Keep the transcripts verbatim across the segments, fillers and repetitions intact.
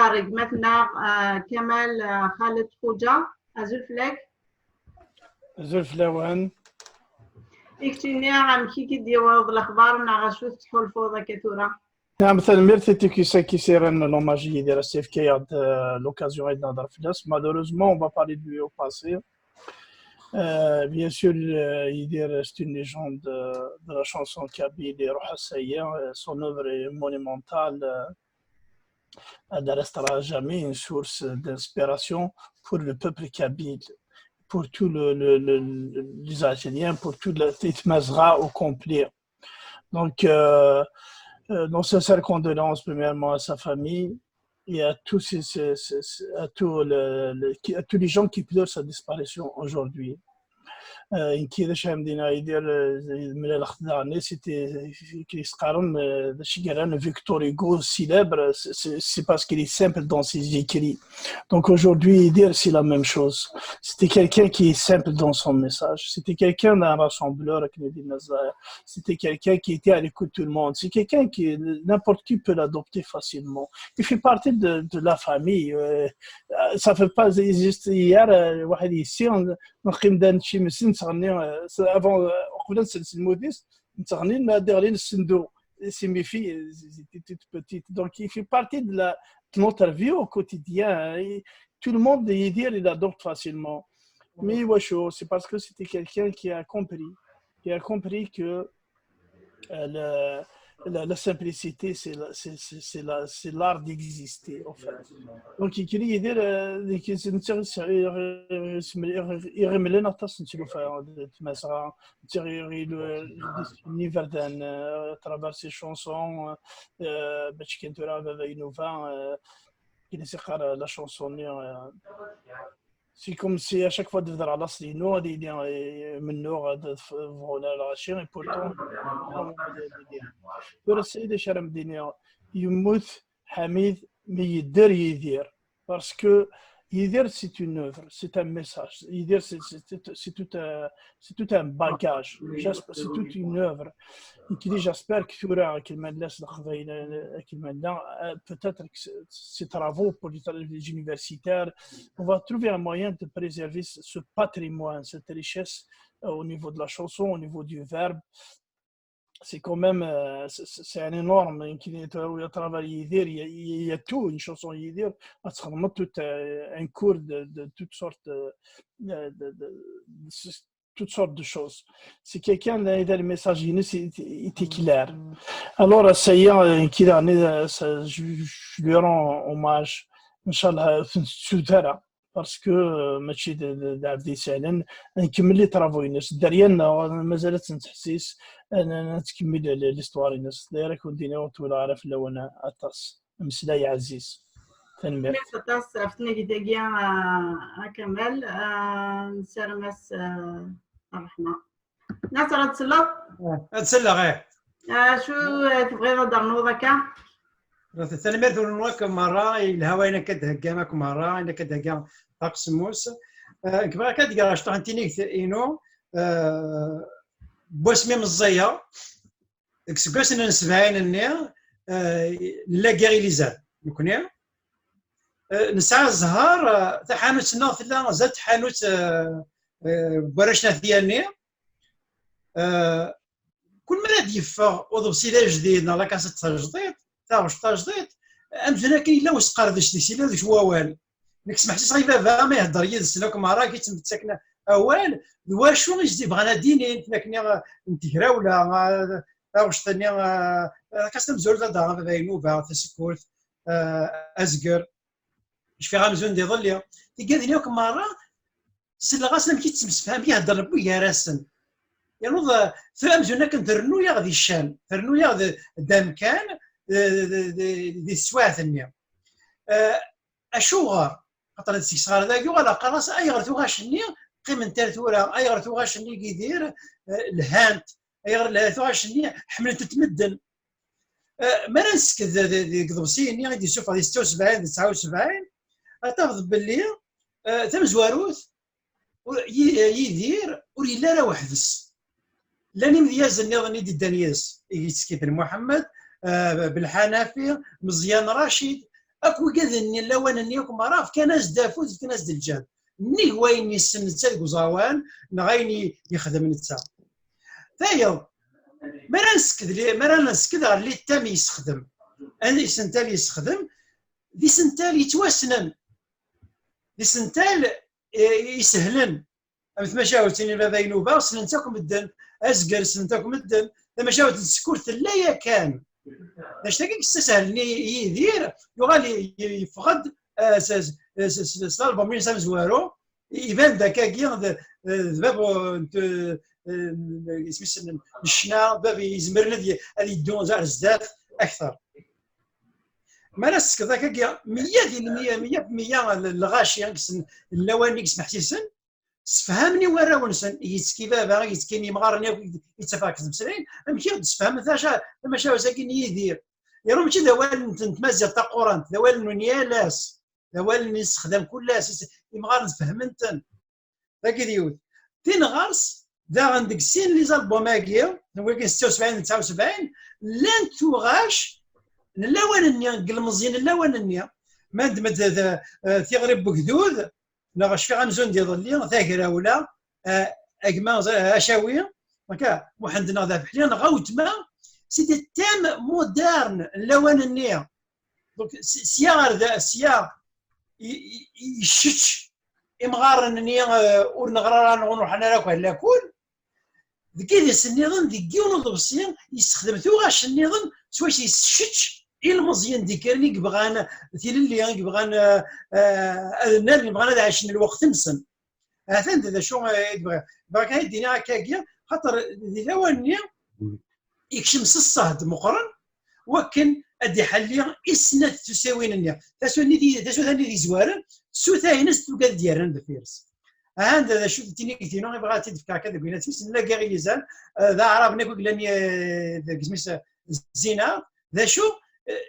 Ar gma-tneɣ, ah, Kamal, ah, Xaled Xuǧa, azul fell-ak. Azul fell-awen. I keččini, amek i k-id-yewweḍ lexbar neɣ acu tettḥulfuḍ akka tura? Naam, tanemmirt i T Q cinq i s-yerran l'hommage i Yidir, ass-a yefka-yaɣ-d, euh, l'occasion ad nehder fell-as. Malheureusement, on va parler de lui au passé. Euh, bien sûr, euh, Yidir, c'est une légende, euh, de la chanson kabyle, iruḥ ass-aya, euh, son œuvre est monumentale, euh, elle restera à jamais une source d'inspiration pour le peuple kabyle, pour tout le, le, le, les Algériens, pour toute la, les Tmazra au complet. Donc, euh, euh, nos sincères condoléances premièrement à sa famille et à tous, ces, ces, ces, à, tous le, le, à tous les gens qui pleurent sa disparition aujourd'hui. Nekk d acu ara m-d-iniɣ, Yidir, mlaleɣ-t daɣen, c'était, كيما يقولوا, Victor Hugo célèbre, c'est parce qu'il est simple dans ses écrits. Donc aujourd'hui, Yidir, c'est la même chose. C'était quelqu'un qui est simple dans son message. C'était quelqu'un d'un rassembleur, c'était quelqu'un qui était à l'écoute de tout le monde. C'est quelqu'un qui, n'importe qui peut l'adopter facilement. Il fait partie de, de la famille. Euh, ça fait pas juste hier, euh, واحد يسي, نقيم دان شي مسن تغني, euh, avant, euh, قبل نسلسل موديس, نتغني, ما دغلي نسندو. C'est mes filles, c'était toute petite. Donc, il fait partie de, la, de notre vie au quotidien. Tout le monde, Yidir, il adopte facilement. Mais واش هو, c'est parce que c'était quelqu'un qui a compris, qui a compris que euh, le, la, la, simplicité, c'est l'art d'exister, en fait. Donc, il dit, l'univers d'un, à travers ses chansons, euh, euh, la chanson, euh, c'est comme si à chaque fois de vedra l'asli, nous, on dit, menno, et pourtant, ur sɛid acu ara m-d-iniɣ, yemmut Ḥamid, mi yedder Yidir, parce que Yidir, c'est une œuvre, c'est un message. Yidir, c'est tout un bagage, c'est toute une œuvre. J'espère que tura, akken ma nella s Leqbayel, akken ma nella, peut-être que ces travaux pour les universitaires, on va trouver un moyen de préserver ce patrimoine, cette richesse, euh, au niveau de la chanson, au niveau du verbe. C'est quand même, euh, c'est un énorme, il y a tout, une chanson Yidir, tout, euh, un cours de, de toutes sortes de, de, de, toutes sortes de choses. C'est quelqu'un, le message, il était clair. Alors, ça y est, je lui rends hommage. Inch'Allah, parce que, euh, mačči d Ɛebdi Salen, nkemmel les travaux-ines. Derrière, mazal ad nettḥessis, nettkemmil l'histoire-ines. D'ailleurs, ad ken-d-iniɣ ur ṭwileɣ ara fell-awen aṭas. Ameslay ɛziz. Tanemmirt. Aṭas ɣef tnagit-agi, a Kamal. Nessaram-as ṛṛeḥma. Nasser, ad tselleḍ? Ad selleɣ, ih. Acu tebɣiḍ ad d-ternuḍ akka? Tanemmirt-nwen akk merra, yelha wayen akka d-theggam akk merra, ayen akka d-thegga Ṭṭaq Semmus. Nekk bɣiɣ kan ad d-geɣ cṭuḥ n tinigt-inu, n wasmi meẓẓiyeɣ, deg iseggasen n sebɛin-nni, nella deg Ilizan, nekkni. Nesɛa zzher, taḥanut-nneɣ tella zdat tḥanut n warrac n At Yanni. Kul mi ara d-yeffeɣ uḍebsi d ajdid neɣ lakaṣit tajdiṭ, taɣect tajdiṭ, amzun akken yella usqerdec deg-s, yella deg wawal. Nekk smeḥsiseɣ i baba ma ihedder yid-sen akk merra, i tt-yettaken awal, d wacu i s-d-bɣan ad d-inin, akken n tegrawla, taɣect-nni, lakaṣ tamezwarut ad d-aɣeɣ baba inuba, tasekkurt, azger. Cfiɣ amzun d iḍelli. Tigad-nni akk merra, selleɣ-asen amek i ttemsefhamen, i heddren gar-asen. Yernuḍ, tura amzun akken trennu-yaɣ di ccan, trennu-yaɣ d amkan di teswiɛt-nni. Acuɣer? Xaṭer ad seg-s ɣer dagi, uɣaleɣ qqareɣ-as, ayɣer tuɣac-nni qqiment ar tura? Ayɣer tuɣac-nni n Yidir lhant? Ayɣer tuɣac-nni ḥemmlen-tent medden? Mi ara nsekd deg iḍebsiyen-nni i d-yessufeɣ di setta u sebɛin d tesɛa u sebɛin, ad tafeḍ belli tamezwarut, Yidir ur yelli ara weḥd-s. Llan imedyazen nniḍen i d-iddan yid-s, i yettki Ben Muḥemmed, Belḥanafi, Meẓyan Racid, akk wigad-nni n lawan-nni akk merra fkan-as-d afud, fkan-as-d lǧehd. Nnig wayen yessen netta deg uẓawan, neɣ ayen i yexdem netta. Tayeḍ, mi ara nsekd li-, mi ara nsekd ɣer littam yessexdem, anda isental yessexdem, d isental yettwassnen, d isental, eh, isehlen. Am tmacahut-nni n Baba Inuba, ssnen-tt akk medden, azger ssnen-t akk medden, tamacahut n Tsekkurt tella yakan. D acu-agi yessasehlen i Yidir, yuɣal i-, i-, yeffeɣ-d, eh, s, s, s, s, s lalbum-ines amezwaru, iban-d akkagi d, d bab n t-, n, isem-is n, n ccna, bab izemren ad y-, ad yeddu ar zdat akter. Mi ara tessekdeḍ akkagi meyya di lmeyya, meyya f meyya n lɣaci i yessnen lawan i yesmeḥsisen, sefhamen i warraw-nsen, yettekki baba, yettekkin yimɣaren akk i d-, i d-ttafeɣ deg tmeslayin, amek i ɣ-d-sefhamen taca-, tamacahut-agi n Yidir? Yernu mačči d awal n, n tmaziɣt taqurant, d awal n yal ass, d awal n yessexdam kul ass, is-, imɣaren fehmen-ten. Dagi d yiwet. Tin ɣer-s, daɣen deg sin les albums-agi, wagi n setta u sebɛin d tesɛa u sebɛin, llant tuɣac n lawan-nni, deg ilmeẓyen n lawan-nni. Ma nedmet d, d, eh, tiɣri n wegdud, neɣ cfiɣ amzun d iḍelli, tagrawla, eh, a gma, eh, Acawi, akka, Muḥend neɣ d Abeḥli, neɣ a weltma, c'est des thèmes modernes n lawan-nni. Donc, s-, sya ɣer da, sya i, i, i, yessečč imɣaren-nni, eh, ur neɣri ara, neɣ ur nruḥ ara akk ar lakul. Deg yidis-nniḍen, deg yiwen uḍebsi, yessexdem tuɣac-nniḍen, s wacu yessečč ilmeẓyen d-ikkren i yebɣan tilelli, i yebɣan, eh, eh, ad nnalen, yebɣan ad ɛicen lweqt-nsen. Atan d acu, eh, i d-bɣiɣ. Bɣiɣ kan ad d-iniɣ akkagi, xaṭer di lawan-nni, yekcem s ṣṣehd meqqren, wakken ad d-iḥelli i snat tusiwin-nni. Tasuta-nni d-, tasuta-nni d-izwaren, tsuta-ines tugad d-yerran deffir-s. Ahan d acu d tinigt-inu, i bɣiɣ ad tt-id-fkeɣ akka deg winat-is, nella gar yizan, eh, d aɛraben akk i yellan, eh, deg isem-is, eh, Zina, d acu, eh,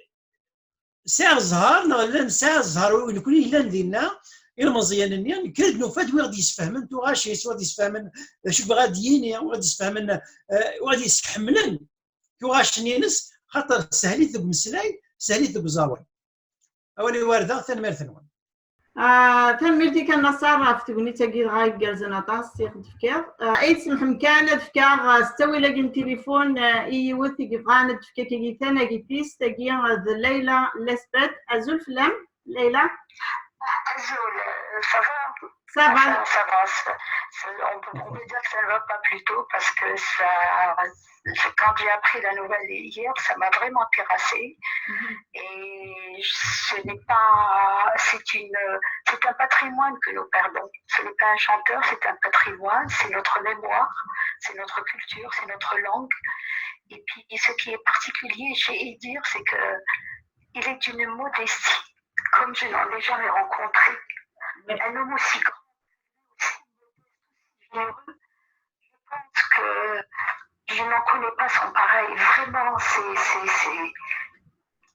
sɛiɣ zzher, neɣ llan sɛiɣ zzher, wi nekni yellan dinna, ilmeẓyen-nni, nekk-d nufa-d wi ɣ-d-yesfehmen tuɣac-is, wi ɣ-d-yesfehmen d acu i yebɣa ad d-yini, wi ɣ-d-yesfehmen, eh, wi ɣ-d-yeskeḥmlen tuɣac-nni-ines, xaṭer sehlit deg umeslay, sehlit deg uẓawan. Awal i warda, tanemmirt-nwen. Ah, tanemmirt-ik a Naṣer ɣef tegnit-agi dɣa igerrzen aṭas i ɣ-d-tefkiḍ. Ah, ay tsemḥem kan ad fkeɣ, ah, s ttawil-agi n tilifun, ah, i yiwet i yebɣan ad d-tefk akkagi tanagit-is, tagi, ah, d Layla Lesbet. Azul fell-am, Layla. Azul, ça va? Ça va. Ça, ça va, ça, ça, on peut, on peut dire que ça ne va pas plus tôt parce que ça, c'est quand j'ai appris la nouvelle hier, ça m'a vraiment terrassée. Mhm. Et ce n'est pas, c'est une, c'est un patrimoine que nous perdons. Ce n'est pas un chanteur, c'est un patrimoine, c'est notre mémoire, c'est notre culture, c'est notre langue. Et puis, ce qui est particulier chez Idir, c'est que il est d'une modestie comme je n'en ai jamais rencontré. Oui. Un homme aussi grand, aussi généreux, je pense que je n'en connais pas son pareil. Vraiment, c'est, c'est, c'est,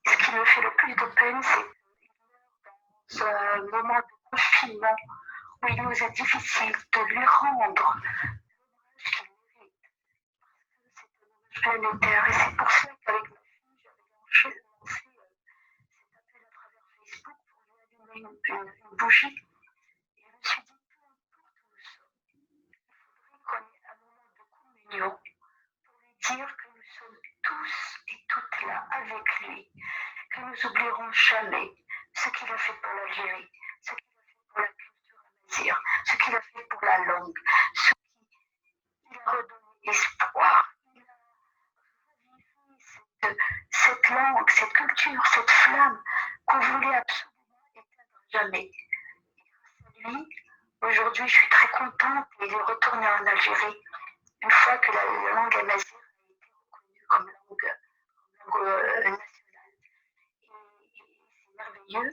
ce qui me fait le plus de peine, c'est que dans un moment de confinement où il nous est difficile de lui rendre l'hommage qu'il mérite, parce que c'est un hommage planétaire. Et c'est pour ça qu'avec ma fille, j'avais lancé, lancé, euh, cet appel à travers Facebook pour lui allumer une, une, une bougie. Et je me suis dit, peu importe où nous sommes, il faudrait qu'on ait un moment de communion pour lui dire que nous sommes tous et toutes là avec lui, que nous n'oublierons jamais ce qu'il a fait pour l'Algérie, ce qu'il a fait pour la culture amazigh, ce qu'il a fait pour la langue, ce qui il a redonné espoir, il a ravivé cette, cette langue, cette culture, cette flamme qu'on voulait absolument éteindre à jamais. Et grâce à lui, aujourd'hui, je suis très contente et il est retourné en Algérie une fois que la langue amazigh a été reconnue comme langue, comme langue, euh, nationale. Et, et c'est merveilleux.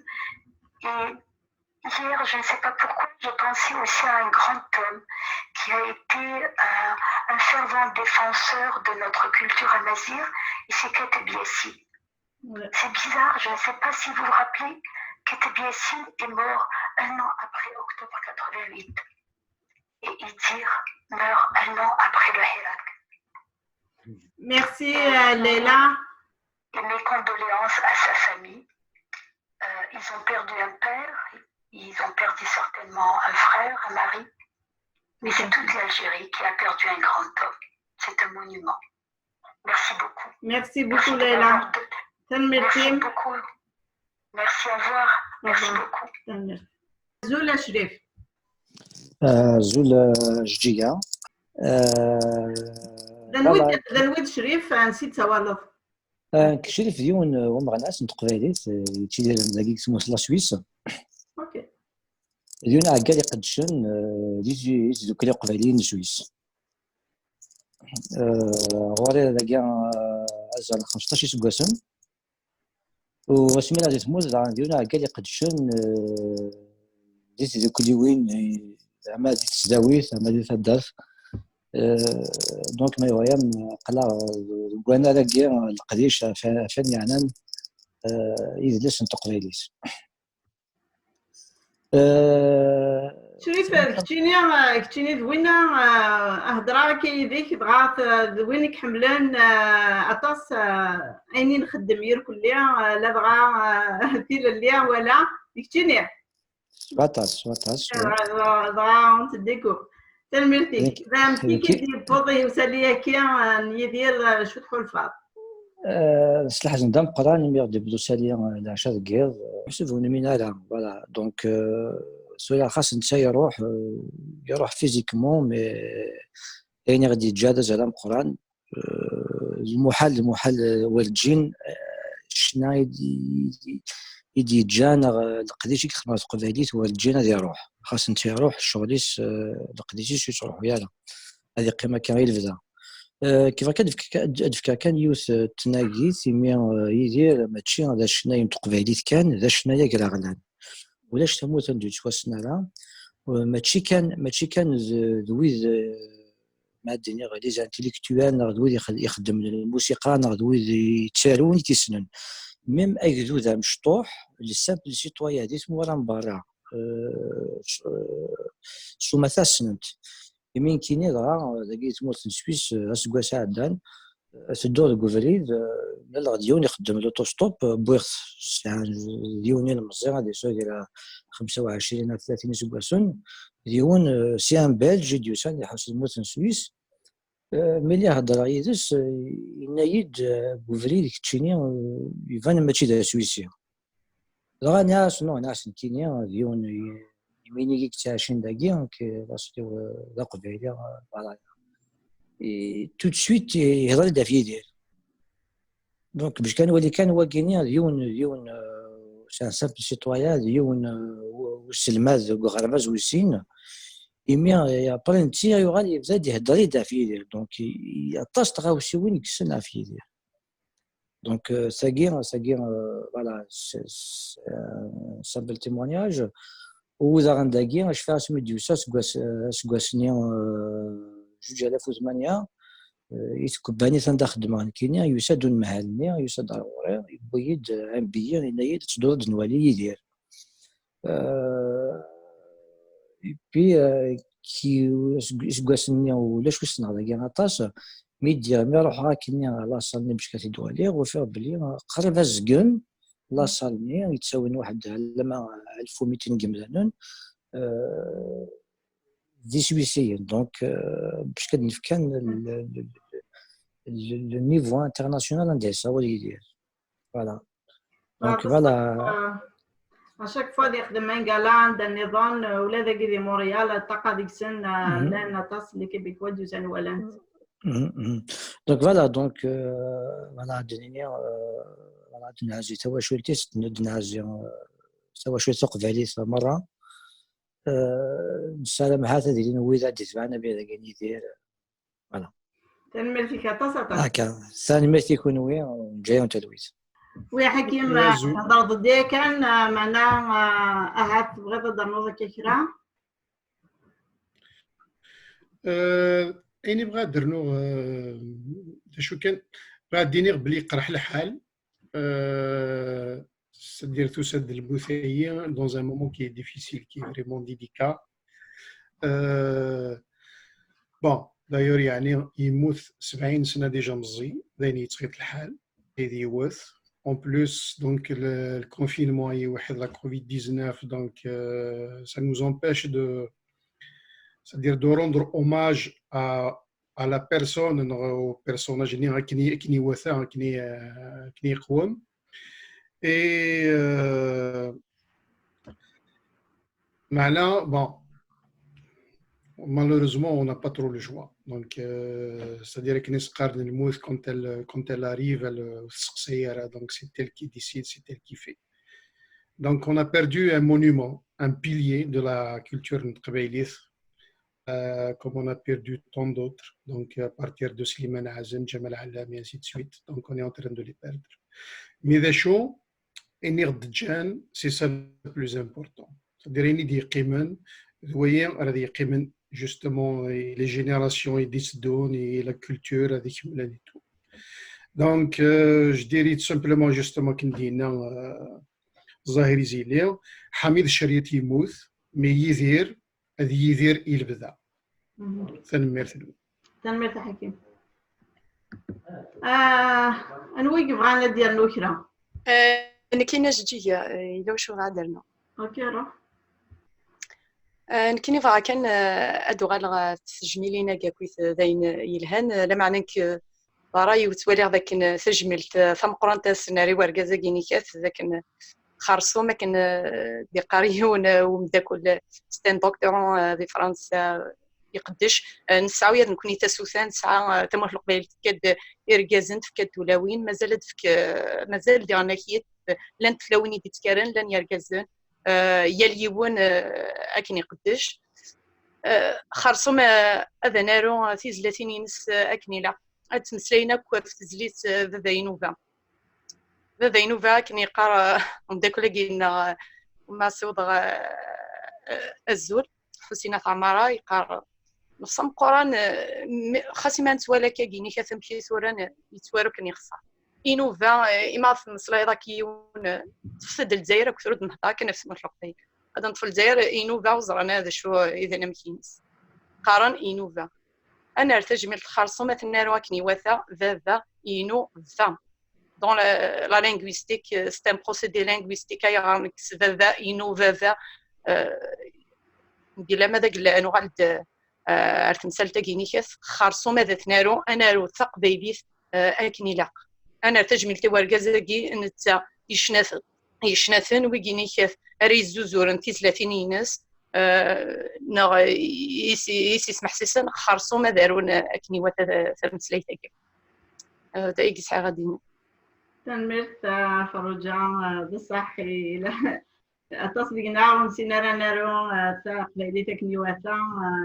Et hier, je ne sais pas pourquoi, j'ai pensé aussi à un grand homme qui a été un, un fervent défenseur de notre culture amazigh, et c'est Kateb Yacine. Ouais. C'est bizarre, je ne sais pas si vous vous rappelez, Kateb Yacine est mort un an après octobre quatre-vingt-huit. Et Idir meurt un an après le Hirak. Merci, euh, Leila. Et mes condoléances à sa famille. Euh, Ils ont perdu un père, ils ont perdu certainement un frère, un mari, mais c'est toute l'Algérie qui a perdu un grand homme. C'est un monument. Merci beaucoup. Merci beaucoup, Leïla. Merci beaucoup. Merci, au revoir. Merci beaucoup. Azul a Crif. Azul a Jeǧǧiga. D anwi d Crif, ansi d-tsawaleḍ? Nekk Crif d yiwen n umeɣnas n teqbaylit, yettidir dagi deg tmurt n la Suisse. D yiwen aɛeggal iqeddcen di tdukli n Leqbayliyen n Suisse. Ɣur-i dagi azal n xmesṭac iseggasen. U asmi ara di tmurt daɣen d yiwen aɛeggal iqeddcen di tdukliwin, ama di tesdawit ama di taddart. Donc ma yuɣ-am aql-aɣ deg wannar-agi leqdic ɣef wayen yeɛnan idles n teqbaylit. Crif, keččini keččini d winna hedreɣ akka yid-k, dɣa d win i iḥemmlen aṭas ayen i nxeddem irkelli, ladɣa tilelli wala d keččini. S waṭas, s waṭas. Dɣa nteddiku. Tanemmirt-ik. Amek i d-yewweḍ usali-agi n Yidir, acu tḥulfaḍ? S leḥzen d ameqqran imi ɣ-d-yewweḍ usali leɛca deg yiḍ. Ḥseb ur nmin ara, voilà. Donc tura xas netta iruḥ, iruḥ physiquement, mais ayen i ɣ-d-yeǧǧa d azal ameqqran. Lmuḥal, lmuḥal, werǧin ccna i d-yeǧǧa neɣ leqdic i yexdem ɣer teqbaylit werǧin ad iruḥ. Xas netta iruḥ, ccɣel-is, leqdic-is ur yettruḥu ara. Ad iqqim akka i lebda. Kif akka ad fkeɣ kan yiwet n tnagit, imi Yidir mačči d acennay n teqbaylit kan, d acennay agraɣlan. Ulac tamurt anda ur yettwassen ara. Mačči kan, mačči kan d wid, ma ad d-iniɣ, les intellectuels neɣ d wid ixeddmen lmusiqa neɣ d wid yettarun i t-yessnen. Même agdud amecṭuḥ, le simple citoyen di tmura n berra, s umata ssnen-t. Imi nekkini dɣa dagi di tmurt n Swis, aseggas iɛeddan, tedduɣ deg ubrid, mlaleɣ-d yiwen ixeddem l'auto-stop, wwiɣ-t, sɛan d yiwen ilemẓi ad yesɛu ger xemsa u ɛecrin ar tlatin iseggasen, d yiwen, c'est un Belge i d-yusan iḥus lmut n Swis. Mi lliɣ heddreɣ yid-s, yenna-yi-d deg ubrid, keččini iban mačči d Aswisi. Dɣa nniɣ-as, non, nniɣ-as nekkini d yiwen n yiminig i yettɛicin dagi, nekk d aṣliw d aqbayli, voilà. Tout de suite ihḍer-d ɣef Yidir. Donc bac kan wali kan wagini d yiwen, d yiwen, c'est un simple citoyen, d yiwen uselmad deg uɣerbaz wis sin. Imi après netta yuɣal yebda-d ihedder-d ɣef Yidir. Donc aṭas n tɣawsiwin i yessen ɣef Yidir. Donc tagi, tagi, voilà, simple témoignage. U daɣen dagi acfiɣ asmi d-yusa aseggas-nni juǧ alaf u tmanya, i tkebbanit anda xeddmeɣ nekkini, yusa-d unemhal-nni, yusa-d ar ɣur-i, yewwi-yi-d un billet, yenna-yi-d ad tedduḍ ad nwali Yidir. Et puis iseggasen-nni ulac ur ssneɣ dagi aṭas. Mi d-, mi ruḥeɣ akkenni ɣer laṣal-nni bac ad t-id-waliɣ, ufiɣ belli qrib azgen laṣal-nni yettawin waḥed alamma alef u mitin n yimdanen d iswisiyen. Donc bac ad d-nefk kan le niveau international anda yessawal Yidir. Voilà. Donc voilà. À chaque fois ad ixdem un gala anda nniḍen, ula dagi di Montréal ṭṭaqa deg-sen llan aṭas n les Québécois d-yusan walan-t. Donc voilà, donc voilà ad d-nini, voilà ad d-nɛezzi tawacult-is, ad d-nɛezzi tawacult taqbaylit merra. Nessaram ahat ad ilin wid ad d-itebɛen abrid-agi n Yidir. Voilà. Tanemmirt-ik aṭas aṭas. Akka, tanemmirt i kunwi, neǧǧa-yawen talwit. Wi Ḥakim, thedreḍ-d yakan, meɛna ahat tebɣiḍ ad d-ternuḍ akka kra? Ayen i bɣiɣ ad d-rnuɣ, d acu kan, bɣiɣ ad d-iniɣ belli yeqreḥ lḥal. C'est-à-dire tusa-d lmut-agi dans un moment qui est difficile, qui est vraiment délicat. Bon, d'ailleurs, yeɛni yemmut sebɛin sna déjà meẓẓi, d ayen yettɣiḍ lḥal, d yiwet. en plus, donc le, le confinement et la covid dix-neuf, donc euh, ça nous empêche de, c'est-à-dire de rendre hommage à, à la personne, au personnage, akken iwata, akken iqwem. Et euh, Maintenant, bon, malheureusement, on n'a pas trop le choix. Donc, euh, c'est-à-dire que quand elle, quand elle arrive, elle, donc c'est elle qui décide, c'est elle qui fait. Donc, on a perdu un monument, un pilier de la culture kabyle, euh, comme on a perdu tant d'autres. Donc, à partir de Slimane Azem, Djamel Allam, et ainsi de suite. Donc, on est en train de les perdre. Mais les gens, c'est ça le plus important. C'est-à-dire, il dit, justement, les générations, ils disent, et la culture, et tout. Donc, euh, je dirais tout simplement, justement, qu'on dit, euh, Zahir Izili, Hamid Chériet yemmut, mais Yidir, ad Yidir i lebda. Tanemmirt-nwen. Tanemmirt a Ḥakim. Ah, anwa i yebɣan ad d-yernu kra? Nekkini ajeǧǧig, yella wacu bɣiɣ ad d-rnuɣ. Ok, ruḥ. Nekkini bɣiɣ kan ad uɣaleɣ ɣef tejmilin-agi akkit d ayen yelhan, lameɛna nekk berra-yi ttwaliɣ d akken tajmilt tameqqrant ad s-nerr i wergaz-agi n ikat, d akken xerṣum akken d-iqqar yiwen umeddakel, c'est un doctorant di Fransa iqeddec. Nesɛa ula d nekkni tasuta, nesɛa Tamurt n Leqbayel tefka-d irgazen, tefka-d tulawin, mazal ad tefk, mazal diɣen akit, llant tlawin i d-ittkaren, llan yergazen, yal yiwen akken iqeddec. Xerṣum ad naru tizlatin-ines akken ilaq. Ad ttmeslayen akk ɣef tezlit Baba Inuba. Baba Inuba akken yeqqar umeddakel-agi-nneɣ, ma siwḍeɣ azul, Ḥusin At Ɛmara, yeqqar: "Nefs ameqqran, xas ima nettwali akka akken ikat amek i tura, yettwaru akken yexṣer." Inuba, ima temmeslayeḍ akka yiwen, ṭṭfet-d Lezzayer akked ur d-nehḍer akken ɣef Tmurt n Leqbayel. Ad neṭṭef Lezzayer, Inuba ur ẓran ara d acu i d anamek-ines. Qqaren Inuba. Ad nerr tajmilt xerṣum ad t-naru akken iwata, Baba Inuba. Dans la, la linguistique, c'est un procédé linguistique, ayɣer nekkes Baba Inu Baba, deg lama d agella, ad nuɣal-d ar temsalt-agi n ikat, xerṣum ad t-naru, ad naru taqbaylit akken ilaq. Ad nerr tajmilt i wergaz-agi, netta yecna-ten, wigi n ikat ara yezzuzuren tizlatin-ines, neɣ i s-ismeḥsisen, xerṣum ad arun akken iwata tameslayt-agi. D ay yesɛiɣ ad d-iniɣ. Tanemmirt a Ferruǧa. D ṣṣeḥ, aṭas deg-neɣ ur nessin ara ad naru taqbaylit akken iwata.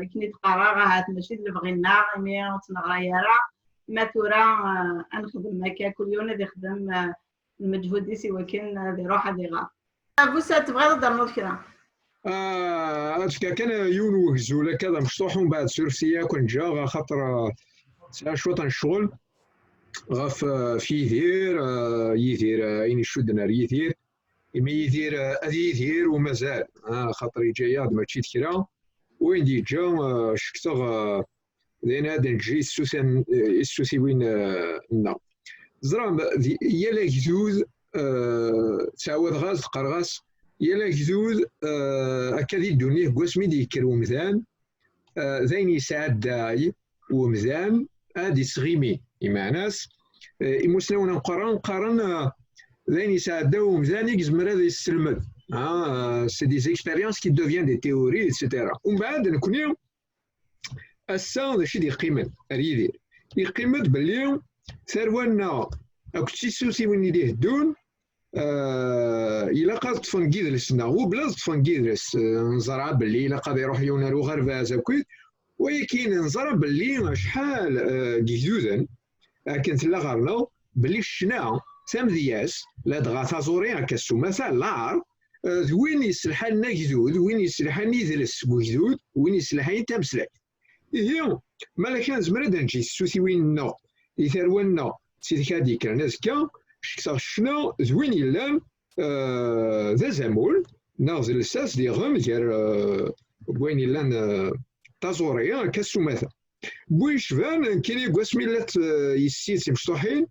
Akken i d-qqareɣ, ahat mačči d lebɣi-nneɣ imi ur tt-neɣra ara. Ma tura ad nexdem akka, kul yiwen ad ixdem lmeǧhud-is i wakken ad iruḥ ad iɣer. Busa, tebɣiḍ ad d-ternuḍ kra? Ad fkeɣ kan yiwen wegzul akka d amecṭuḥ, umbeɛd surfet-iyi ad ken-ǧǧeɣ, axaṭer sɛiɣ cwiṭ n ccɣel ɣef, ɣef Yidir. Yidir, ayen icudden ar Yidir, imi Yidir ad yidir umazal, axaṭer yeǧǧa-yaɣ-d mačči d kra. Wayen d-yeǧǧa, cekteɣ d ayen ad neǧǧ i tsutan, i tsutiwin-nneɣ. Teẓram, yal agdud, ttɛawadeɣ-as-d, qqareɣ-as, yal agdud akka di ddunit, deg wasmi d-yekker umdan, d ayen yesɛedday umdan ad d-isɣimi. Imeɛna-s, imusnawen ameqqran qqaren d ayen yesɛedday umdan i yezmer ad yesselmed. C'est des expériences qui deviennent des théories, et cetera. Umbeɛd, nekkni, ass-a d acu i d-yeqqimen ar Yidir? Yeqqim-d belli tarwa-nneɣ akked tissutiwin i d-iheddun, ilaq ad ṭṭfen deg yidles-nneɣ. Ubla ad ṭṭfen deg yidles, neẓra belli ilaq ad iruḥ yiwen ar uɣerbaz akkit, walakin neẓra belli acḥal n yigduden akken tella ɣer-neɣ, belli ccna, tamedyazt, ladɣa taẓuri akka s umata, l'art, d win yesselḥanen agdud, win yesselḥanen idles seg ugdud, win yesselḥayen tameslayt. Ihi, ma la kan nezmer ad neǧǧ tissutiwin-nneɣ i tarwa-nneɣ d tidak ad d-yekkren azekka, cekteɣ ccna d win yellan d azamul neɣ d lsas diɣen gar wayen yellan d taẓuri akka s umata. Win yecban, nekkini deg wasmi llant yessi d timecṭuḥin,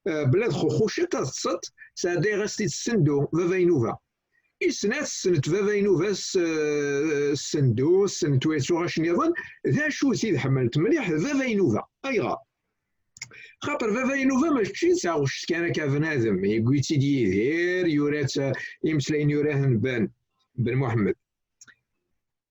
eh, bla d xuxu ciṭ ad teṭṭseḍ, sɛeddayeɣ-as-t-id s Sendu, baba Inuba. Issen ad tessent baba Inuba s, eh, s Sendu, tessent wayet uɣac nniḍen, d acu i t-id-ḥemmlent mliḥ d baba Inuba. Ayɣer? Xaṭer baba Inuba mačči d taɣect kan akka bnadem, yewwi-tt-id Yidir, yura-tt, eh, imeslayen yura-ten Ben, Ben Muḥemmed.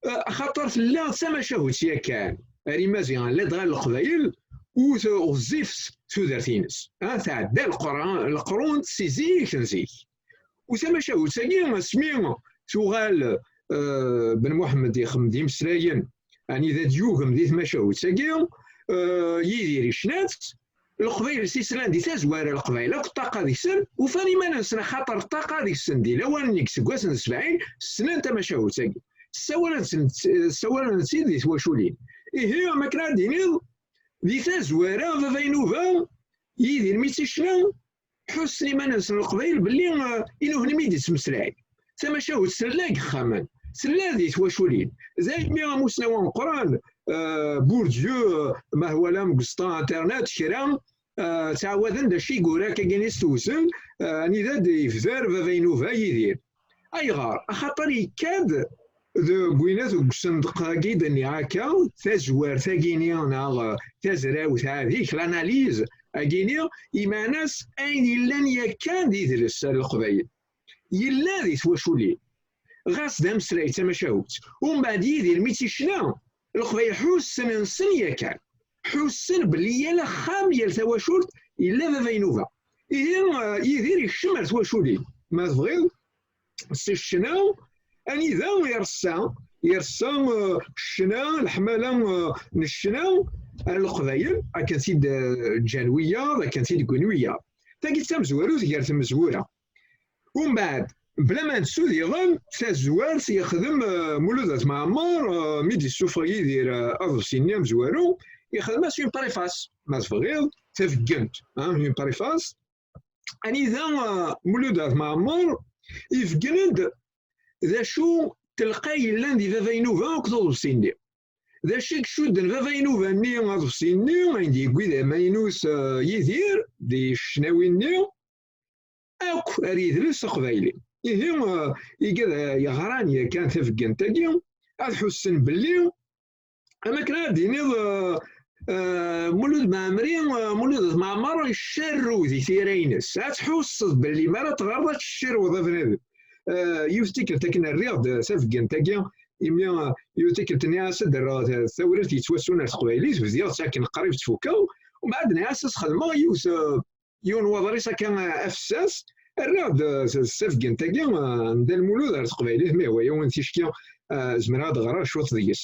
Eh, axaṭer tella d tamacahut yakan ar Imaziɣen, ladɣa Leqbayel, u t-, ɣezzifet tudert-ines. Ah, tɛedda leqra-, leqrun si zik n zik. U tamacahut-agi, asmi tuɣal, eh, Ben Muḥemmed ixdem d imeslayen, anida d-yugem di tmacahut-agi, eh, Yidir icna-tt, Leqbayel s-islan di tazwara, Leqbayel akk ṭṭaqa deg-sen, ufan iman-nsen axaṭer ṭṭaqa deg-sen di lawan-nni deg iseggasen n sebɛin, ssnen tamacahut-agi. Ssawalen-tt-, ssawalen-tt-id di twaculin. Ihi, am akken ad d-tiniḍ, di tazwara, baba Inuba, Yidir mi tt-icna, ḥussen iman-nsen Leqbayel belli, eh, i nutni i d-ittmeslayen. Tamacahut tella deg yexxamen, tella di twaculin. Daymi amusnaw ameqqran, eh, Bourdieu, eh, ma twalamt deg uẓeṭṭa internet, kra, eh, ttɛawaden-d acu i yura akkagini s tewzel, eh, anida d-yebder baba Inuba Yidir. Ayɣer? Axaṭer yekka-d deg winat deg usendeq-agi d-nniɣ akka, tazwart-agini neɣ tazrawt-agi, l'analyse-agini, imanas ayen yellan yakan d idles ar Leqbayel. Yella di twaculin. Ɣas d ameslay d tamacahut. Umbeɛd Yidir mi tt-icna, Leqbayel ḥussen-nsen yakan. Ḥussen belli yal axxam, yal tawacult, yella baba Inuba. Ihi, eh, Yidir ikcem ar twaculin. Ma tebɣiḍ, si ccna, anida ireṣṣa, ireṣṣa, eh, ccna, leḥmala, eh, n ccna ar Leqbayel, akken t-id, eh, ǧǧan wiyaḍ, akken t-id ggin wiyaḍ. Tagi d tamezwarut gar tmezwura. Umbeɛd, bla ma nettu diɣen, tazwart yexdem, eh, Mulud At Mɛemmer, eh, mi d-issufeɣ Yidir, eh, aḍebsi-nni amezwaru, yexdem-as une préface, ma tebɣiḍ, tabeggent, hein, une préface, anida, eh, Mulud At Mɛemmer ibeggen-d d acu telqa yellan di baba Inuba akked uḍebsi-nni. D acu i icudden baba Inuba-nni aḍebsi-nni, ayen d-yewwi d amaynut, eh, Yidir, di ccnawi-nni, akk ar yidles aqbayli. Ihi, eh, igad, eh, yeɣran yakan tabeggant-agi, ad ḥussen belli, am akken ad d-tiniḍ, eh, eh, Mulud Mɛemmri, eh, Mulud At Mɛemmer icerrew di tira-ines. Ad tḥusseḍ belli mi ara teɣreḍ ad tcerrweḍ a bnadem. Eh, yiwet tikkelt akken rriɣ-d tabeggant-agi, imi, eh, yiwet tikkelt nniɣ-as ad d-rreɣ ta-, tawrirt yettwasun ar teqbaylit, bdiɣ-tt akken qrib tt-fukeɣ, umbeɛd nniɣ-as ad s-xedmeɣ yiwet, eh, yiwen waḍris akka, eh, afessas, rriɣ-d, eh, s-, s-, tabeggant-agi, eh, n Dda Lmulud ar teqbaylit, ma yehwa-yawen ticki, eh, zemreɣ ad ɣreɣ cwiṭ deg-s.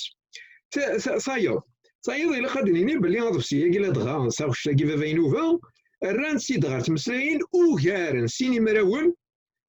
Ta-, ta-, tayeḍ, tayeḍ ilaq ad d-nini belli aḍebsi-agi ladɣa s taɣect-agi baba Inuba, rran-tt-id ɣer tmeslayin ugaren sin imrawen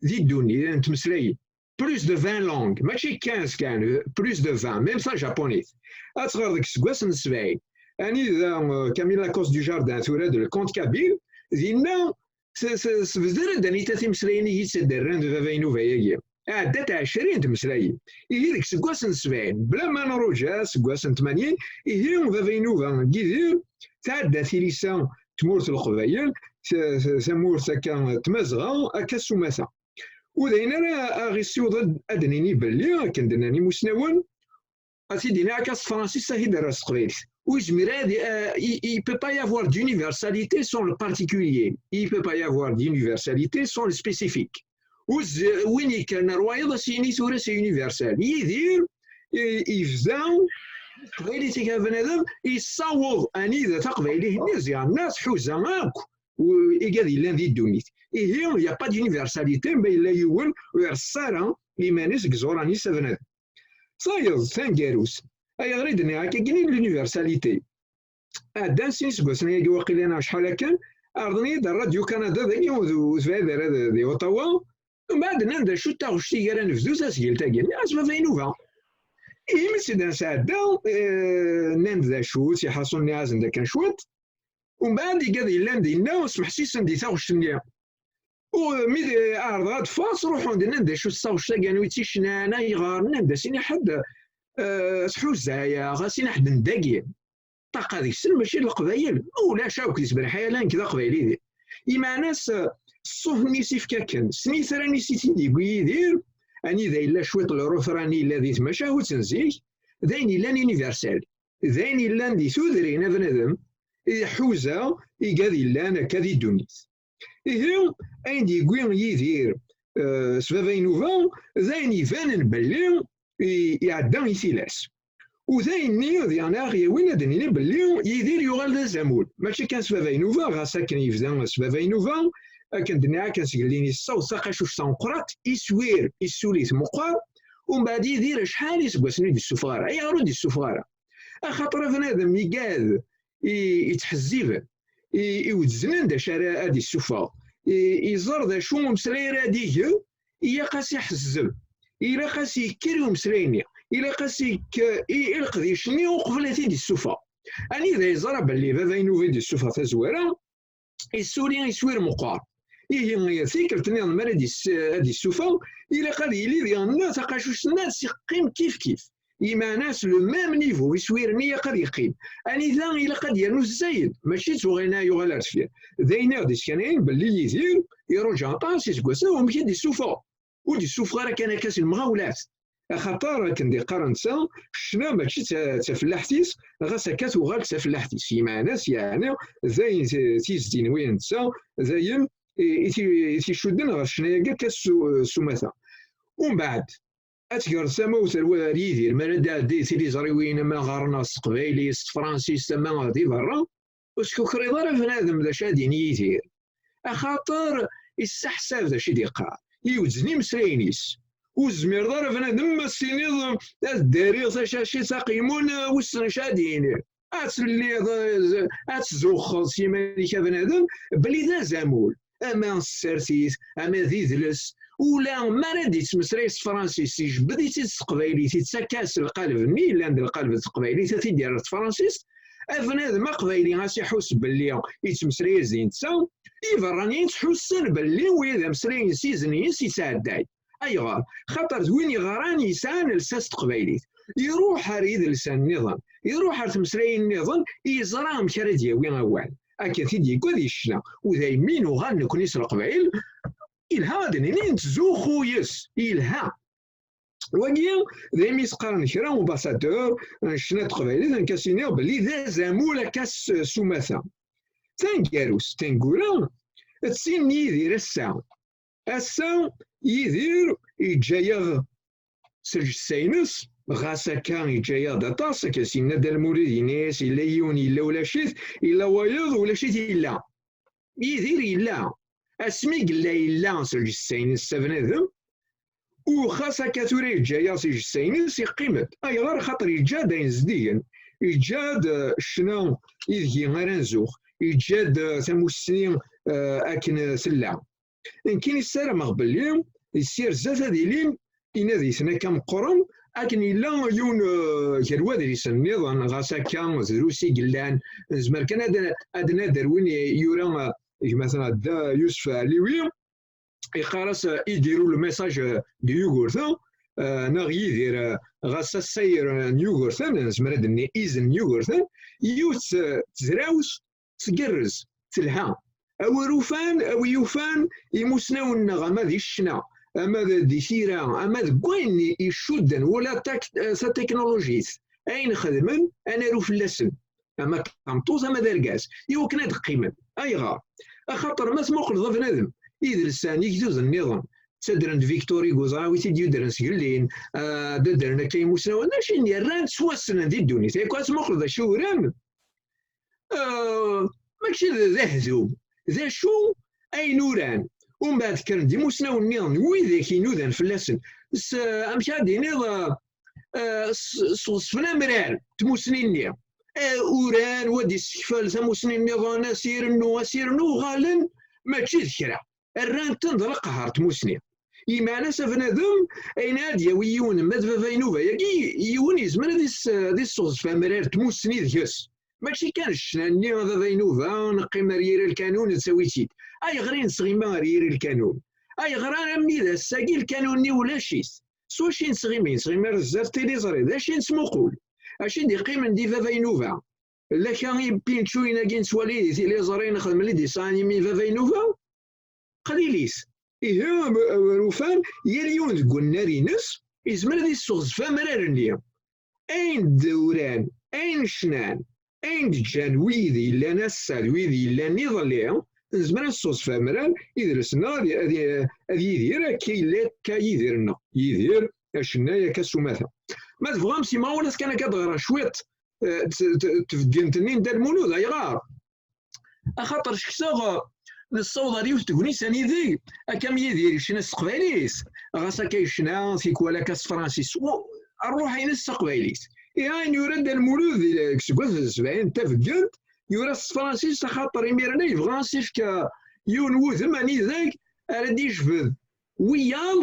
di ddunit n tmeslayin. Plus de vingt langues, mačči quinze kan, plus de vingt, même tajapunit. Ad tɣer deg iseggasen n sebɛin. Anida, euh, Camille Lacoste du Jardin tura-d le conte kabyle, dinna s-, s-, sbedder-d anita timeslayin i yi-tt-id-rran d baba Inuba-agi. Ɛeddant ɛecrin tmeslayin. Ihi deg iseggasen n sebɛin, bla ma nruǧa iseggasen n tmanyin, ihi baba Inuba n Yidir tɛedda tilisa n tmurt n Leqbayel, t-, t-, tamurt akka n Tmazɣa, akka s umata. U d ayen ara aɣ-issiweḍ ad, ad d-nini belli, akken d-nnan imusnawen, ad t-id-iniɣ akka s tefransist, ad t-id-rreɣ s teqbaylit. Ur yezmir ad, euh, il, il peut pas y avoir d'universalité sans le particulier. Il peut pas y avoir d'universalité sans le spécifique. Ur z-, win yekkren ar wayeḍ ad s-yini tura c'est universel. Yidir, i, yebda teqbaylit-ik a bnadem, yessaweḍ anida taqbaylit-nni ziɣen tḥuza akk u-, igad yellan di ddunit. Ihi, il y a pas d'universalité, ma yella yiwen ur ireṣṣa ara iman-is deg iẓuran-is a bnadem. Tayeḍ taneggarut, ayɣer i d-nniɣ akka gini l'universalité? Ɛeddan sin iseggasen ayagi waqila neɣ acḥal akken, ɛerḍen-iyi-d ar Radio Canada dagi, ur d-, ur tebɛid ara d, di Ottawa. Mbeɛd nnan-d acu d taɣect i ara nebdu tasgilt-agi. Nniɣ-as baba Inuba. Ihi mi tt-id-nesɛedda, eh, nnan-d d acu, tt-iḥaṣun-nni azen-d akken cwiṭ. Umbeɛd igad yellan dinna, smeḥsisen di taɣect-nni. U mi d-, ɛerḍeɣ ad ffɣeɣ, ttruḥun-d nnan-d acu s taɣect-agi, anwi tt-icnan, ayɣer, nnan-d asin i ḥedd, eh, tḥuza-yaɣ, asin i ḥedd n dagi. Ṭṭaqa deg-sen mačči d Leqbayel, ulac akk di tberḥ ala nekk d Aqbayli di. Imeɛna-s, ṣṣut-nni s-ifka akken, s tnitran-is i t-id-yewwi Yidir, anida yella cwiṭ n lrufran yella di tmacahut n zik, d ayen yellan universel, d ayen yellan di tudrin a bnadem, iḥuza igad yellan akka di ddunit. Ihi, ayen d-yewwi Yidir, eh, s baba Inuba, d ayen ibanen belli i-, iɛedda i tilas. U d ayenni diɣen ara ɣ-yawin ad d-nini belli Yidir yuɣal d azamul. Mačči kan s baba Inuba, ɣas akken yebda s baba Inuba, akken d-nniɣ akken seg llin yessaweḍ taqacuct tameqqrant, iswir, issuli-t meqqar, umbeɛd Yidir acḥal iseggasen ur d-issufeɣ ara. Ayɣer ur d-issufeɣ ara? Axaṭer a bnadem igad i, ittḥezziben, i, iwedznen d acu ara ad issufeɣ, i, iẓer d acu umeslay ara ad ig, ilaq-as iḥezzeb, ilaq-as yekker i umeslay-nni, ilaq-as yek-, i, i leqdic-nni uqbel ad t-id-issufeɣ. Anida yeẓra belli baba Inuba i d-issufeɣ tazwara, issuli iswir meqqar. Ihi, tikkelt nniḍen mi ara d-is-, ad d-issufeɣ, ilaq ad yili diɣen taqacuct-nni ad s-iqqim kif kif. Imeɛna s le même niveau, iswiren-nni ilaq ad yeqqim. Anida ilaq ad yernu zzayed, mačči d tuɣalin ara yuɣal ar deffir. D ayen i ɣ-d-iskanayen belli Yidir iruja aṭas iseggasen, amek i d-issufeɣ? Ur d-issufeɣ ara kan akka s lemɣawlat. Axaṭer, akken d-iqqar netta, ccna mačči d ta-, d tafellaḥt-is, ɣas akka tuɣal d tafellaḥt-is. Imeɛna-s, yeɛni, d ayen t-, t-izdin wi netta, d ayen i, i t-, i t-icudden ɣer ccna-agi akka s u-, s umata. Umbeɛd, ad tegreḍ tamawt ar wa-, ar Yidir, mi ara d-iɛeddi tiliẓriwin ama ɣer-neɣ s teqbaylit, s tefransist, ama di berra, ur skukriḍ ara bnadem d acu ad d-yini Yidir. Axaṭer isseḥsab d acu i d-yeqqar, iwezzen imeslayen-is. Ur tezmireḍ ara bnadem ma s-tiniḍ ad ddariɣ tacacit aqelmun, wissen acu ad d-yini. Ad telliḍ, eh, ad tzuxxeḍ s yiman-ik a bnadem, belli d azamul. Ama s tsertit, ama d idles, ula mi ara d-yettmeslay s tefransist, ijebbed-itt-id s teqbaylit, ittak-as lqaleb-nni yellan d lqaleb n teqbaylit, ad t-id-yerr s tefransist, a bnadem aqbayli ad s-iḥuss belli yettmeslay-as di netta, iberraniyen ttḥussen belli wid ameslay-nsen izen-is yettɛedday. Ayɣer? Xaṭer d win yeɣran yesɛan lsas s teqbaylit. Iruḥ ar idelsan nniḍen, iruḥ ar tmeslayin nniḍen, yeẓra amek ara d-yawi awal. Akken t-id-yegga di ccna, u daymi nuɣal nekni s Leqbayel, ilha ad d-nini nettzuxxu yes, ilha. Wagi, daymi s-qqaren kra ubasadeur n ccna n teqbaylit, nekk ad s-iniɣ belli d azamul akka s, s umata. Taneggarut, tangura, d tin n Yidir ass-a. Ass-a, Yidir yeǧǧa-yaɣ s lǧessa-ines, ɣas akka yeǧǧa-yaɣ-d aṭas, akka s-yenna Dda Lmulud, yenna-yas yella yiwen, yella ulac-it, yella wayeḍ, ulac-it, yella. Yidir yella. Asmi yella, yella s lǧessa-ines s bnadem, u xas akka tura yeǧǧa-yaɣ s lǧessa-ines, yeqqim-d. Ayɣer? Xaṭer yeǧǧa-d ayen zeddigen. Yeǧǧa-d, eh, ccna ideg ara nzux. Yeǧǧa-d, eh, tamussni, eh, akken tella. Nekkini ssarameɣ belli si ar zdat ad ilin inaditen akka meqqren, akken yella yiwen, eh, gar wadrisen nniḍen, ɣas akka drus i yellan, nezmer kan ad, ad nader win yura, eh, gma-tneɣ Dda Yusef Ɛliwi, yeqqar-as, eh, idiru le message, eh, de Yugurten, eh, neɣ Yidir, eh, ɣas asayr, eh, n Yugurten, nezmer ad d-nini izen n Yugurten, yiwet, eh, tezrawt tgerrez, telha. A wi yufan, a wi yufan imusnawen-nneɣ, ama di ccna, ama d-, di tira, ama deg wayen i-, icudden, wala tak-, eh, tatiknulujit, ayen xedmen, ad naru fell-asen, ama d tameṭṭut, ama d argaz, i wakken ad qqimen. Ayɣer? Axaṭer ma tmuqleḍ a bnadem, idelsan, igduden nniḍen, ttadren-d Victor Hugo, ẓra wi t-id-yuddren seg llin, ah, ad ddren akka imusnawen, d acu i rran ttwassnen di ddunit. Yakk ad tmuqleḍ d acu uran, ah, mačči d, d ahdum, d acu ayen uran. Umbeɛd kkren-d imusnawen nniḍen, widak inudan fell-asen, s, amek ad d-iniḍ, ah, ah, s, s ɣeṣben amrar n tmusni-nni. Ah, uran, wa d-issekfel tamusni nniḍen, a s-irennu, a s-irennu, uɣalen mačči d kra. Rran-ten d leqher n tmusni. Imeɛna-s a bnadem, ayen ad d-yawi yiwen, ma d baba Inuba-yagi, yiwen yezmer ad is-, ad isseɣzef amrar n tmusni deg-s. Mačči kan ccna-nni a baba Inuba, neqqim ar yiri lkanun, nettawi-tt-id. Ayɣer i nettɣima ar yiri lkanun? Ayɣer armi d ass-agi lkanun-nni ulac-it? S wacu i nettɣimi? Nettɣimi ar zdat tiliẓri. D acu i nettmuqul? Acu i d-iqqimen di baba Inuba? Laka ipinčuyen-agi nettwali di tiliẓri nexdem les dessins animés baba inuba, qlilit. Ihi, am-, am-, ufan, yal yiwen deg unnar-ines yezmer ad yesseɣzef amrar-nni. Ayen d-uran, ayen cnan, ayen d-ǧǧan wid yellan ass-a d wid yellan iḍelli, nezmer ad nesseɣzef amrar, idles-nneɣ ad, ad, ad yidir akka yella akka yidir-nneɣ. Yidir, acennay, akka s umata. Ma tebɣam, s imɣawnat kan akka ad d-ɣreɣ cwiṭ, eh, t-, t-, tbeggent-nni n Dda Lmulud, ayɣer? Axaṭer cektaɣ, eh, nessaweḍ ɣer yiwet tegnit anideg, akka am Yidir yecna s teqbaylit, ɣas akka yecna tikwal akka s tefransist, u-, rruḥ-ines s teqbaylit. Ihi ayen yura Dda Lmulud di, deg useggas n sebɛin d tabeggent, yura s tefransist, axaṭer imiren-a yebɣa ad s-ifk, eh, yiwen n wudem anideg ara d-yejbed wiyaḍ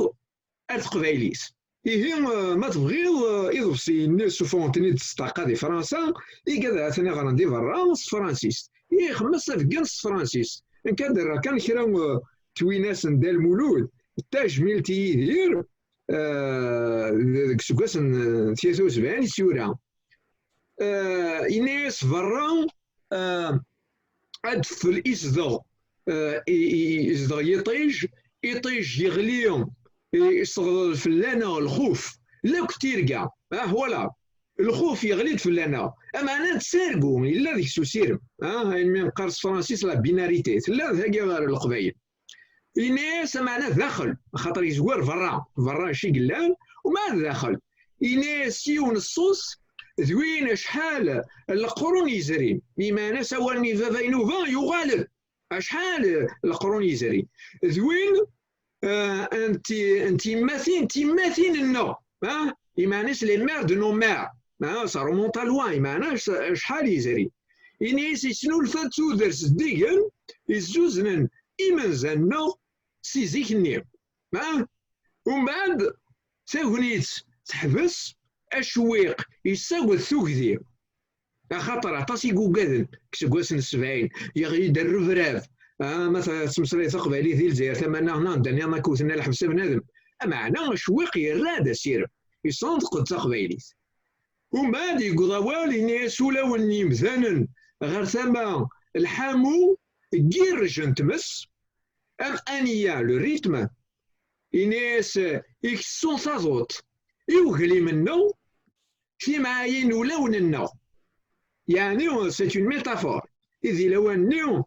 ar teqbaylit. Ihi, eh, ma tebɣiḍ, eh, iḍebsiyen-nni suffɣen-ten-id s ṭṭaqa di Fransa, igad ha-ten-a ɣren di berra s tefransist. Ih, xemmes ad gen s tefransist. Nekk ad d-rreɣ kan kra, eh, twinas n Dda Lmulud, d tajmilt i Yidir, eh, deg useggas n, eh, tlatin u sebɛin i tt-yura. Eh, yenna-yas berra, eh, adfel izdeɣ, eh, i, i, izdeɣ yiṭij, iṭij yeɣli, i, yesseɣḍel fell-aneɣ lxuf, lakk tirga. Ah, voilà. Lxuf yeɣli-d fell-aneɣ. Ameɛna nettargu, yella deg-s usirem. Ah, ayen mi neqqar s tefransist la binarité. Tella d hagi ɣer Leqbayel. Yenna-yas, ameɛna daxel, axaṭer yezwar berra, berra acu i yellan, umbeɛd daxel. Yenna-yas yiwen ṣṣut, d win acḥal n leqrun yezrin. Imeɛna-s awal-nni n baba inuba yuɣal-d. Acḥal n leqrun yezrin. D win, eh, n ti-, n tiyemmatin, tiyemmatin-nneɣ. Ah, imeɛna-s les mères de nos mères. Ah, ça remonte à loin, imeɛna-s acḥal yezrin. Ini-as yesnulfa-d tudert zeddigen, yezzuznen imenza-nneɣ si zik-nni. Ah, umbeɛd, tagnit teḥbes, acewwiq yessaged tugdi. Axaṭer aṭas i yugaden deg iseggasen n sebɛin, yeɣli-d rrebrab. Ah, ma tettmeslayeḍ taqbaylit di Lezzayer tama-nneɣ, neɣ anda nniḍen akka ur tenna lḥebs a bnadem. Ameɛna acewwiq yerra-d asirem, yessenṭeq-d taqbaylit. Umbeɛd yewweḍ awal, yenna-yas ulawen n yimdanen ɣer tama lḥamu n yirrej n tmes, am Aniya, le rythme, yenna-yas ikessu taḍuṭ i uglim-nneɣ, timɛayin ulawen-nneɣ. Yeɛni, c'est une métaphore. I di lawan-nni,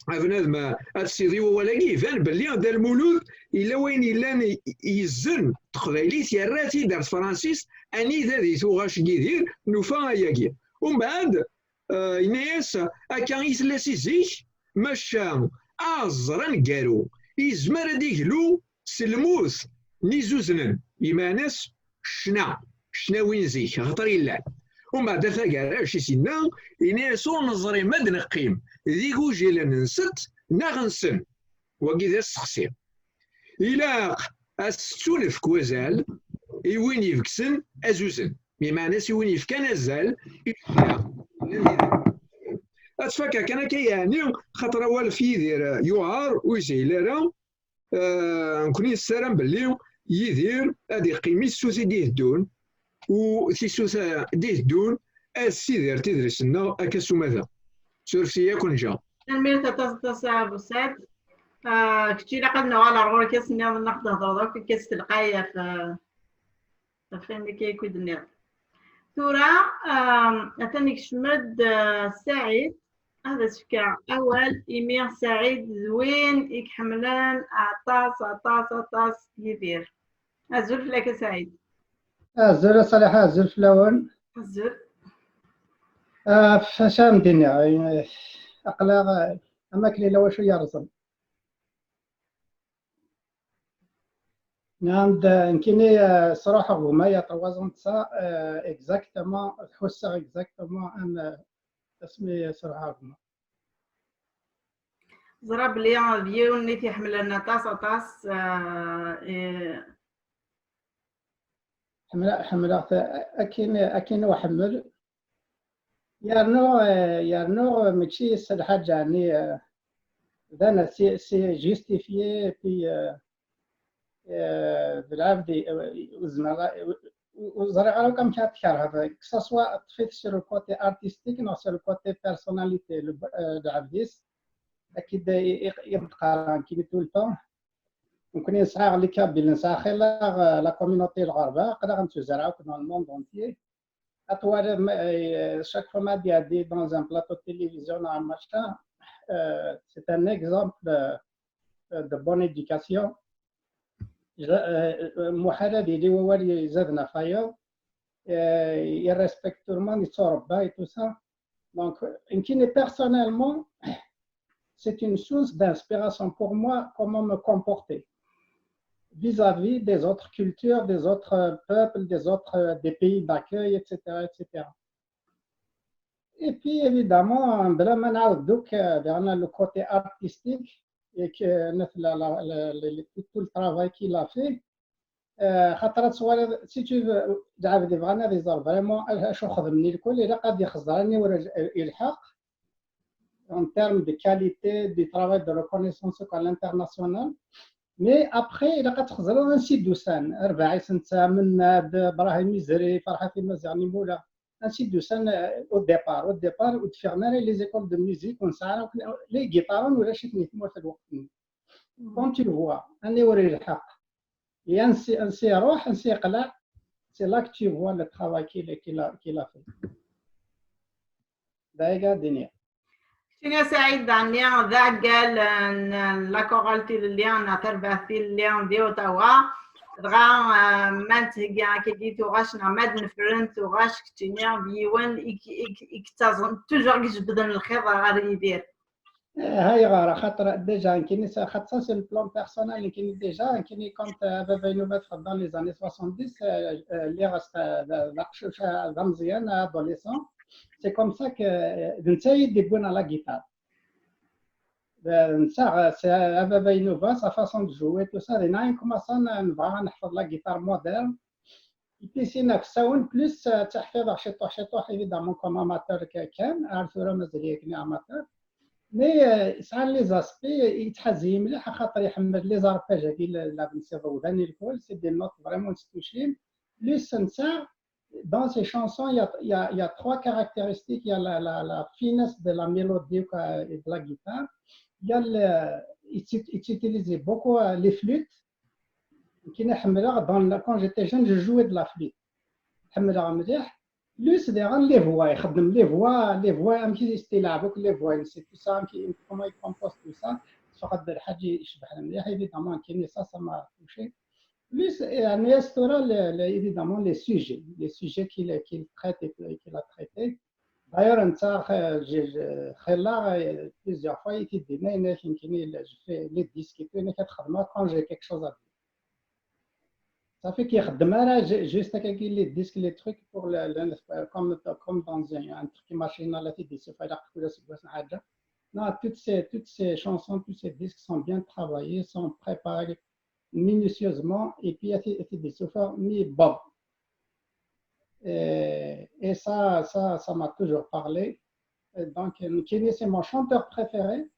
a bnadem, ad tessiḍ i wawal-agi, iban belli Dda Lmulud yella wayen yellan i-, yezzen teqbaylit, yerra-tt-id ar tefransist, anida di tuɣac n Yidir, nufa ayagi. Umbeɛd, eh, yenna-yas, akka i tella si zik, maca aẓr aneggaru yezmer ad iglu s lmut n izuznen, imeɛna-s ccna, ccnawi n zik, axaṭer yellan. Umbeɛd ar taggara, acu i s-yenna? Yenna-yas ur neẓri ma ad neqqim d igujilen nsett neɣ nsen. Wagi d asteqsi. Ilaq ad s-tettunefk wazal i win ibegsen azuzen. Imeɛna-s i win yefkan azal i ccna. Ad tfakka kan akka yeɛni, xaṭer awal f Yidir, eh, yuɛer, ur yeshil ara. Eh, nekkni nessaram belli Yidir ad iqqim i tsut i d-iteddun, u tisut, eh, d-iteddun ad ssidirent idles-nneɣ akka s umata. Surfet-iyi akk nǧa. Tanemmirt aṭas, aṭas a Busaɛd. Ah, kečč ilaq ad nuɣal ar ɣur-k ass nniḍen, ad aɣ-d-thedreḍ akk akka s telqay ɣef, ah, ɣef wayen akka akk i d-tenniḍ. Tura, ah, atan ikcem-d, ah, Saɛid. Ad as-fkeɣ awal, imi Saɛid d win i iḥemmlen aṭas, aṭas, aṭas Yidir. Azul fell-ak a Saɛid. Azul a Ṣaliḥa, azul fell-awen. Azul. Ah, f-, acu ara m-d-iniɣ, eh, aql-aɣ, eh, am akken yella wacu yerẓen. Nnan-d, eh, nekkini, eh, sruḥeɣ gma il y a trois ans de ça, eh, exactement, ḥusseɣ exactement am, eh, asmi sruḥeɣ gma. Ẓra belli d yiwen i t-iḥemmlen aṭas, aṭas, eh, eh, Ḥemmleɣ, ḥemmleɣ-t akken, akken uḥemmel. Yernu, eh, yernu mačči s lḥaǧa-nni, eh, d ana si, si justifié, et puis, eh, eh, d lɛebd, eh, ur zmireɣ, eh, ur ẓriɣ ara akk amek ad t-kerheḍ, que ça soit ṭṭef-it sur le côté artistique neɣ sur le côté personnalité, le, euh, lɛebd-is, ad k-id-, i, i, i d-qqareɣ nekkini tout le temps. Nekkni nesɛa les Kabyles, nesɛa xilla, euh, la communauté n Lɣerba, aql-aɣ nettuzar akk dans le monde entier. Ad twaliḍ, ma, euh, chaque fois ma d-iɛeddi dans un plateau de télévision neɣ machin, euh, c'est un exemple, euh, de bonne éducation. Je, euh, euh, muḥal ad yili wawal izaden ɣef wayeḍ, euh, il respecte tout le monde, il se rebat et tout ça. Donc, euh, nekkini personnellement, c'est une source d'inspiration pour moi, comment me comporter vis-à-vis des autres cultures, des autres, euh, peuples, des autres, euh, des pays d'accueil, et cetera, et cetera. Et puis, évidemment, bla ma nɛawed, donc, euh, le côté artistique et que la, la, la, la, le, tout, tout le travail qu'il a fait. Euh, xaṭer ad twaliḍ, si tu veux, lɛebd yebɣan ad iẓer vraiment acu xedmen lkul, ilaq ad ixẓer aniwer ilḥeq en termes de qualité du travail de reconnaissance à l'international. Mais après, ilaq ad txeẓreḍ ansi d-usan Rbaɛ Isensa, Mennad, Brahim Izri, Ferḥat Imaziɣen Imula, ansi d-usan, euh, au départ. Au départ, ur d-ffiɣen ara les écoles de musique, ur nesɛi ara akk, les guitares ulac-iten di tmurt n lweqt-nni. Quand tu vois aniwer ilḥeq, et ansi, ansi iruḥ, ansi yeqleɛ, c'est là que tu vois le travail qu'il, qu'il a, qu'il a fait. D aya i d-iniɣ. Keččini a Saɛid, ɛni d aɛeggal n, n la chorale Tilelli neɣ tarbaɛt Tilelli di Ottawa, dɣa, euh, ma nettheggi akkagi tuɣac neɣ ma d-nefren tuɣac, keččini d yiwen i k-, i k-, i yettaẓen toujours i ijebbden lxiḍ ɣer Yidir? Eh, ayɣer? Axaṭer déjà, nekkini sa-, xaṭer ça, c'est le plan personnel, nekkini déjà, nekkini quand, euh, baba-inu ma txeddem dans les années soixante-dix, euh, euh, lliɣ s-, d, d aqcic, euh, d ameẓyan, adolescent. C'est comme ça que, euh, d netta i d-iwwin à la guitare. D netta, euh, c'est, euh, baba-inu, sa façon de jouer, tout ça, dinna i nkumaṣa nebɣa ad neḥfeḍ la guitare moderne. Et puis, c'est une action, plus, euh, ttaḥfiḍeɣ ciṭuḥ, ciṭuḥ, évidemment, comme amateur que, kan, ar tura mazal-iyi akken amateur. Mais, euh, yesɛa les aspects, yettḥaz-iyi mliḥ, axaṭer iḥemmel les arpèges-agi, la, la, c'est des notes vraiment s tucin. Plus, netta, dans ses chansons, il y a, il y a, il y a trois caractéristiques. Il y a la, la, la finesse de la mélodie, quoi, et de la guitare. Il y a le, il uti-, il utilise beaucoup, euh, les flûtes. Nekkini ḥemmleɣ, dans la, quand j'étais jeune, je jouais de la flûte. Ḥemmleɣ mliḥ. Plus daɣen les voix, ixeddem les voix, les voix, amek i s-ilɛeb akk les voix, c'est tout ça, amek i, comment il compose tout ça. Teffeɣ-d lḥaǧa icebḥen mliḥ, évidemment, nekkini ça, ça m'a touché. Plus, euh, yeɛni, à ce moment-là, le, le, évidemment, les sujets, les sujets qu'il, qu'il traite et que, qu'il a traités. D'ailleurs, netta, euh, j'ai, j'ai, xilla, euh, plusieurs fois, il dit, mais, mais, je fais les disques et tout, mais quand j'ai quelque chose à dire. Ça fait qu'il y a ju-, juste les disques, les trucs pour le, le, comme, comme dans un, un truc machin, là, il dit, c'est pas là que je suis, non, toutes ces, toutes ces chansons, tous ces disques sont bien travaillés, sont préparés minutieusement, et puis, il y a des, des, mais bon. Et, et ça, ça, ça m'a toujours parlé. Et donc, Kini, c'est mon chanteur préféré.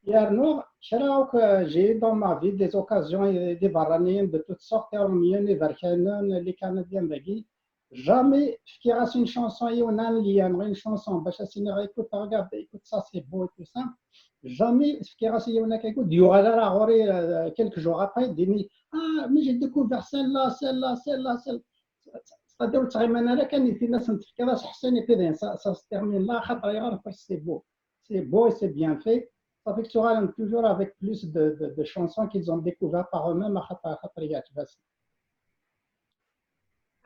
Yernu, kra akk, euh, j'ai eu dans ma vie des occasions, euh, des Iberraniyen de toutes sortes, Iṛumyen, Iberkanen, les Canadiens dagi. Jamais fkiɣ-as une chanson i yiwen n lien, une chanson, bac ad s-iniɣ, écoute, regarde, écoute, ça, c'est beau et tout ça. Jamais fkiɣ-as i yiwen akka, écoute, d-yuɣal ara ɣur-i, euh, quelques jours après, d-ini, ah, mais j'ai découvert celle-là, celle-là, celle-là, celle-là. C'est-à-dire, ur ttɣiman ara kan i tin asen-tefkiḍ aseḥsi, et puis, ça, ça se termine là, xaṭer ayɣer, parce que c'est beau. C'est beau et c'est bien fait. Ça fait que tu auras toujours avec plus de, de, de chansons qu'ils ont découvert par eux-mêmes, xaṭer, xaṭer yeɛǧeb-asen.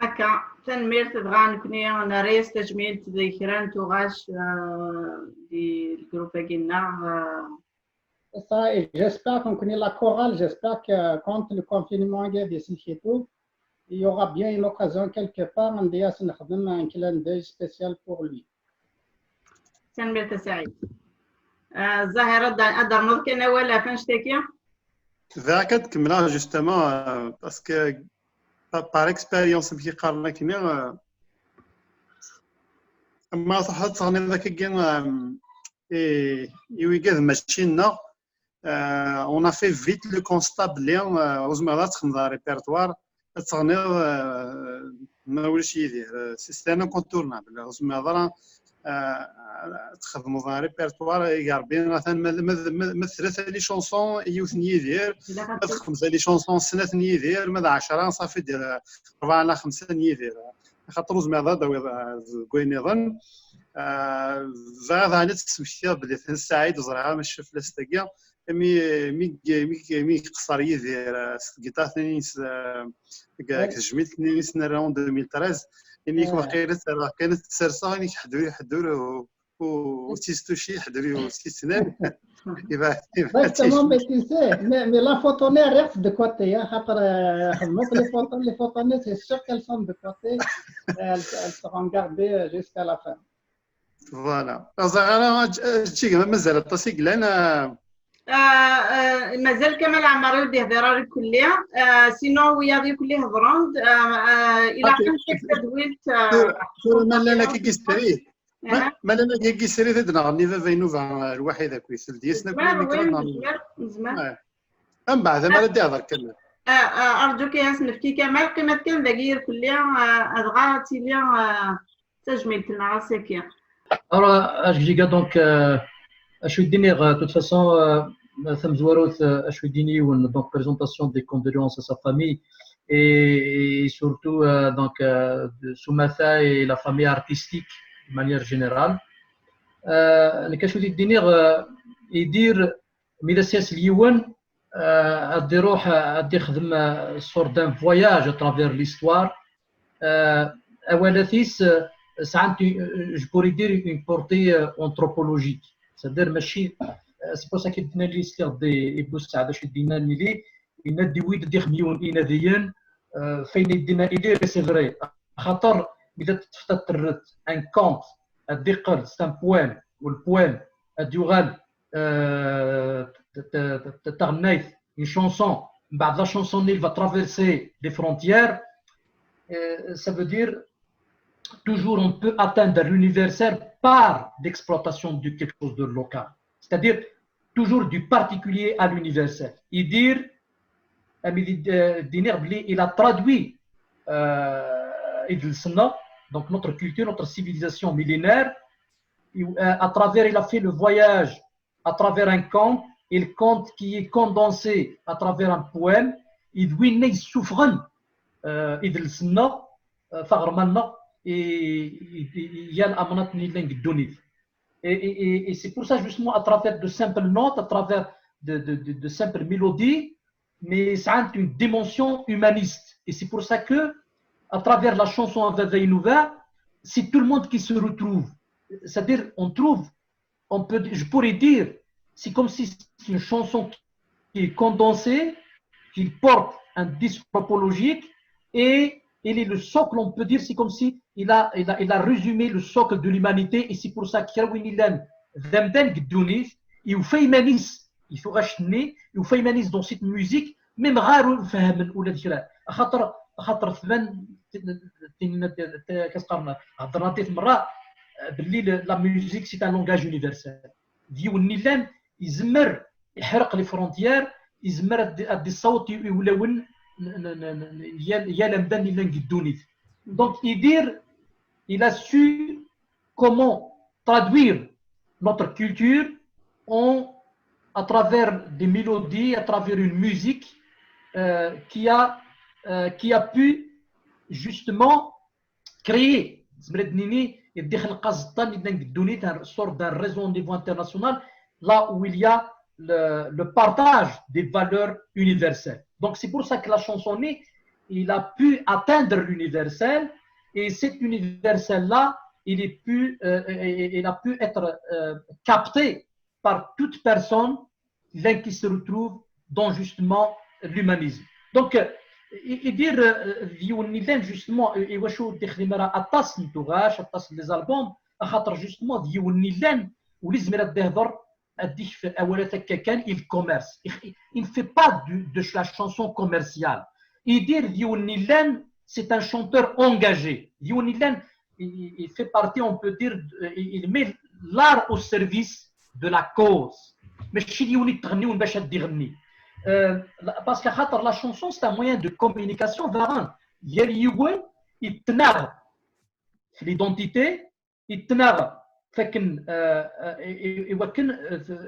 Akka, tanemmirt, dɣa nekni nerra-yas tajmilt di kra n tuɣac, euh, di lgrup-agi-nneɣ, euh. Ça, et j'espère que la chorale, j'espère que quand le confinement est ici et tout, il y aura bien une occasion quelque part, on dit, un clin d'œil spécial pour lui. Tanemmirt a Saɛid. Ah, Zahra, ad d-, ad d-ternuḍ kan awal ɣef annect-agi? Bɣiɣ ad kemmleɣ, justement, euh, parce que pa-, par expérience, amek i qqaren akkenni, euh, ma truḥeḍ ad teɣniḍ akkagi, euh, i, i wigad mačči nneɣ, euh, on a fait vite le constat belli, euh, ur zmireḍ ad texdmeḍ répertoire, ad teɣniḍ, eh, ma ulac Yidir. Eh, c'est un incontournable. Ur tezmireḍ ara, eh, ad txedmeḍ un répertoire i Rebbi, atan ma, ma, ma, ma d tlata les chansons i yiwet n Yidir, ma d xemsa les chansons snat n Yidir, ma d ɛecra, ṣafi, d rebɛa neɣ xemsa n Yidir. Axaṭer ur tezmireḍ ad d-tawiḍ, eh, deg wayen nniḍen. Eh, bɣiɣ daɣen ad d-smektiɣ belli atan Saɛid, ur ẓriɣ ara ma tecfa fell-as tagi, mi, mi, mi, mi iqeṣṣer Yidir, eh, s tgiṭart-nni-ines, eh, deg, deg tejmilt-nni-ines nerra en deux mille treize, ini-k waqila ttarraɣ kan ad tt-serseɣ, ini-k ḥdur, ḥdur, u, u, ur tt-istuci, ḥdur, ur tt-ittnal. Iba, iba. Exactement, mais tu sais, mais, mais la photo-nni reste de côté, hein, xaṭer, euh, xedmeɣ les photos, les photos-nni, c'est sûr qu'elles sont de côté, elles, elles seront gardées jusqu'à la fin. Voilà. Ẓriɣ ara, ǧ-, ǧ-, mazal aṭas i yellan, eh. Ah, ah, mazal Kamal Ɛmer ur d-yehdiṛ ara ikelli. Ah, sinon, wiyaḍ yakk ikelli hedṛen-d. Ah, ah, ilaq ad nfak tadwilt, ah, tura, tura ma llan akka deg srid. Ma, ma llan akka deg srid, ad nɣenni Baba Inuba, ah, lwaḥid akkit. Ldi-yasen akk imikra, nezmer, nezmer. Mbeɛd, amar ad d-ihdeṛ Kamal. Ah, ah, arǧu kan ad as-nefk i Kamal, qqimet kan dagi irkelli, ah, dɣa ad tili, ah, tajmilt-nneɣ ass-agi. Alors, Ajgiga, donc, euh, acu i d-iniɣ, euh, de toute façon, euh, tamezwarut, euh, acu i d-ini yiwen, donc, présentation des condoléances à sa famille et, et surtout, euh, donc, euh, de Soumata et la famille artistique de manière générale. Euh, nekk acu i d-iniɣ, euh, Yidir, mi d as-yas yiwen, euh, ad iruḥ, euh, ad ixdem, euh, sorte d'un voyage à travers l'histoire. Euh, awalat-is, euh, sɛant, euh, je pourrais dire, une portée, euh, anthropologique. C'est-à-dire, mačči, euh, c'est pour ça qu'il d-nnan Yidir, i Bussaɛd acu d-yenna Yidir, yenna-d, iwwi-d ad ixdem yiwen inadiyen, euh, f ayen i d-yenna Yidir, c'est vrai. Axaṭer, mi d teṭṭfeḍ ad terreḍ un conte, ad d-iqqel, c'est un poème, u le poème, ad yuɣal, euh, t-, t-, t-, t-, taɣennayt, une chanson, mbeɛd la chanson-nni, il va traverser les frontières, euh, ça veut dire, toujours on peut atteindre l'universel par l'exploitation de quelque chose de local. C'est-à-dire, toujours du particulier à l'universel. Yidir, am i d-, euh, d-iniɣ belli il a traduit, euh, idles-nneɣ, donc notre culture, notre civilisation millénaire, et, euh, à travers, il a fait le voyage à travers un conte, et le conte qui est condensé à travers un poème, i d winna yessufɣen, euh, idles-nneɣ, euh, taɣerma-nneɣ, i, i, i, i yal amnaṭ-nni yellan deg ddunit. Et, et, et, et c'est pour ça, justement, à travers de simples notes, à travers de, de, de, de simples mélodies, mais ça a une dimension humaniste. Et c'est pour ça que, à travers la chanson à Baba Inuba, c'est tout le monde qui se retrouve. C'est-à-dire, on trouve, on peut, je pourrais dire, c'est comme si c'est une chanson qui est condensée, qui porte un disque anthropologique, et il est le socle, on peut dire, c'est comme si il a, il a, il a résumé le socle de l'humanité, et c'est pour ça que Kerwin Ilan, d amdan deg ddunit, yufa iman-is i tuɣact-nni, yufa iman-is dans cette musique, même ɣer ur fehhmen ula d kra. Axaṭer, axaṭer tban, tin, tin, tin, kas qqaren, heddren-t merra, belli le, la musique, c'est un langage universel. D yiwen n illan, izmer iḥreq les frontières, izmer ad, ad d-issaweḍ i, i wulawen n, n, n, n, n yal, yal amdan yellan deg ddunit. Donc, Yidir, il a su comment traduire notre culture en, à travers des mélodies, à travers une musique, euh, qui a, euh, qui a pu justement créer, nezmer ad d-nini, ad ixleq aẓeṭṭa-nni deg ddunit, une sorte d'un réseau au niveau international, là où il y a le, le partage des valeurs universelles. Donc, c'est pour ça que la chanson, il a pu atteindre l'universel, et cet universel-là, il est pu, euh, il a pu être, euh, capté par toute personne, l'un qui se retrouve dans, justement, l'humanisme. Donc, euh, i, Yidir, euh, d yiwen n illan, justement, i, i wacu ur d-ixdim ara aṭas n tuɣac, aṭas n les albums, axaṭer, justement, d yiwen n illan ur izmir ad d-ihder, ad d-ikf awalat akka kan, il commerce. Il, il ne fait pas du, de la chanson commerciale. Yidir d yiwen n illan, c'est un chanteur engagé. D yiwen n illan, il, il fait partie, on peut dire, euh, il, il met l'art au service de la cause. Mačči d yiwen i d-tɣenniwen bac ad d-iɣenni. Euh, parce que la chanson, c'est un moyen de communication vers un. Il y a l'identité, il tenait fakken iwakken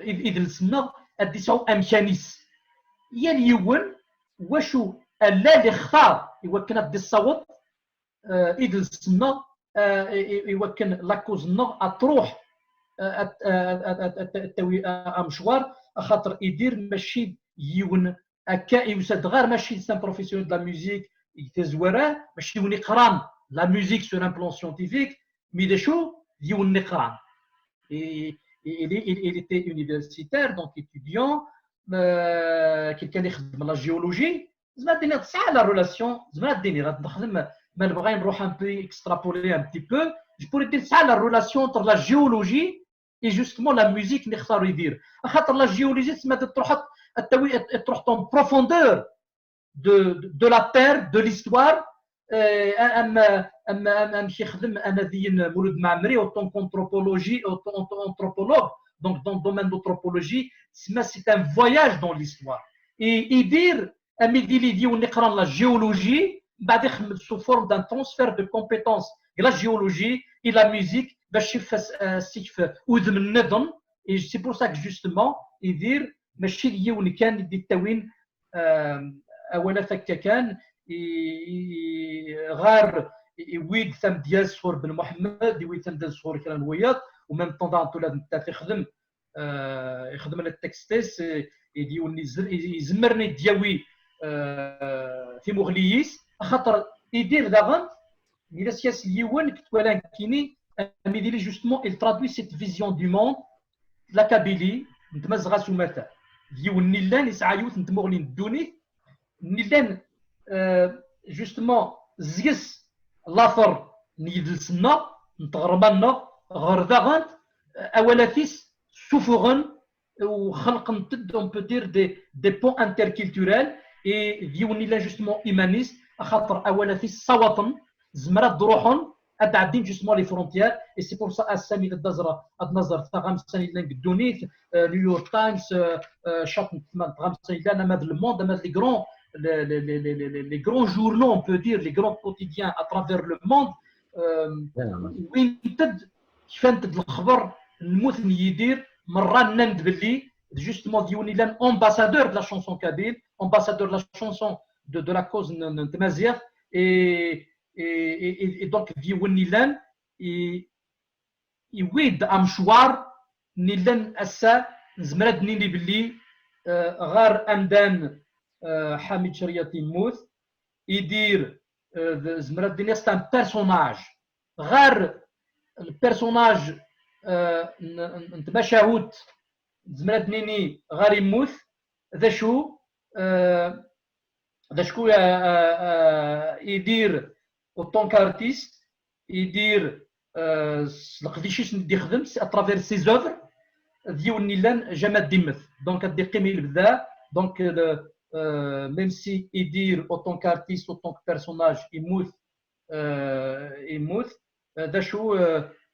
idles-nneɣ ad d-isɛu amkan-is. Yal yiwen wacu allal ixtar iwakken ad d-issaweḍ idles-nneɣ, iwakken la cause-nneɣ ad truḥ, ad tawi amecwar, axaṭer Idir mačči d yiwen akka, yusa-d ɣer mačči d un professionnel de la musique deg tazwara, mačči d yiwen iqran la musique sur un plan scientifique, mais d acu, d yiwen iqran. Il était universitaire, donc étudiant, euh, quelqu'un qui fait la géologie. Zmer ad d-iniɣ tesɛa la relation, zmer ad d-iniɣ ad nexdem ma nebɣa nruḥ un peu extrapoler un petit peu, je pourrais dire tesɛa la relation entre la géologie et justement la musique n ixtar Idir. Axaṭer la géologie tsemma ad truḥ ad tawi ad truḥ en profondeur de, de la terre, de l'histoire. Am am am am kixdem anadiyen Mulud Mɛemmri autant qu'anthropologie, autant anthropologue, donc dans le domaine d'anthropologie, tsemma c'est un voyage dans l'histoire. Et Idir, ami d-ili d yiwen iqran la géologie, mbeɛd ixdem sous forme d'un transfert de compétences de la géologie et la musique bac ifas sikf udem nniḍen. Et c'est pour ça que justement Idir mačči d yiwen kan i d-ittawin awal-a akka kan, ɣer iwid tamedyazt sɣur Ben Muḥemmed, iwid tamedyazt sɣur kra n wiyaḍ, u même temps daɣen ula d nettat ixdem ixdem le texte-is, d yiwen izemren ad d-yawi timuɣli-is, axaṭer Idir daɣen yella s-yas yiwen i yettwalan kini, ami d-ili justement il traduit cette vision du monde, la Kabylie, n Tmazɣa s umata. D yiwen nillan yesɛa yiwet n tmuɣli n ddunit, nillan justement zges later n yidles-nneɣ, n tɣerma-nneɣ, ɣer daɣen awalat-is ssufuɣen u xelqent-d, on peut dire, des, des ponts interculturels, et d yiwen nillan justement humaniste, axaṭer awalat-is ssawaṭen, zemren ad d-ruḥen, ad d-ɛeddin justement les frontières, et c'est pour ça ass-a mi ad d-aẓer, ad naẓer taɣamsa yellan deg ddunit, New York Times, chat n tɣamsa yellan ama d Le Monde, ama d les grands, les, les, les, les grands journaux, on peut dire, les grands quotidiens à travers le monde, wwint-d, kfant-d lexber n lmut n Yidir, merra nnan-d belli d justement d yiwen yellan ambassadeur de la chanson kabyle, ambassadeur de la chanson de, de la cause n tmaziɣt, et, et, et donc d yiwen yellan iwwi-d amecwar nillan ass-a, nezmer ad d-nini belli ɣer amdan Ḥamid Criyat yemmut, Idir, zemmer ad d-iniɣ c'est un personnage, ɣer le personnage n tmacahut, nezmer ad d-nini ɣer yemmut, d acu, d acu Idir autant qu'artiste, Idir s leqdic-is n d-ixdem à travers ses œuvres, d yiwen nillan jamais ad d-immet. Donc ad d-iqqim i lebda. Donc même si Idir autant qu'artiste, autant que personnage yemmut, yemmut, d acu,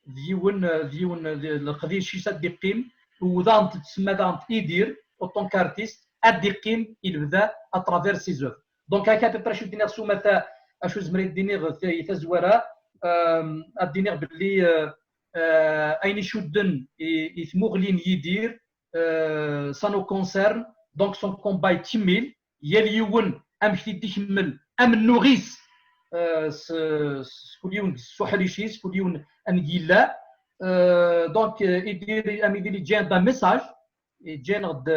d yiwen, d yiwen leqdic-is ad d-iqqim, u daɣen tsemma daɣen Idir autant qu'artiste ad d-iqqim i lebda à travers ses œuvres. Donc akka à peu près acu d-iniɣ s umata, acu zemreɣ ad d-iniɣ i tazwara, ad d-iniɣ belli ayen icudden i tmuɣli n Yidir, ça nous concerne, donc son combat yettkemmil, yal yiwen amek i d-ikemmel amennuɣ-is, s kul yiwen deg ssuḥric-is, kul yiwen amek yella. Donc Idir, ami d-ili, yeǧǧa-aɣ-d un message, yeǧǧa-aɣ-d,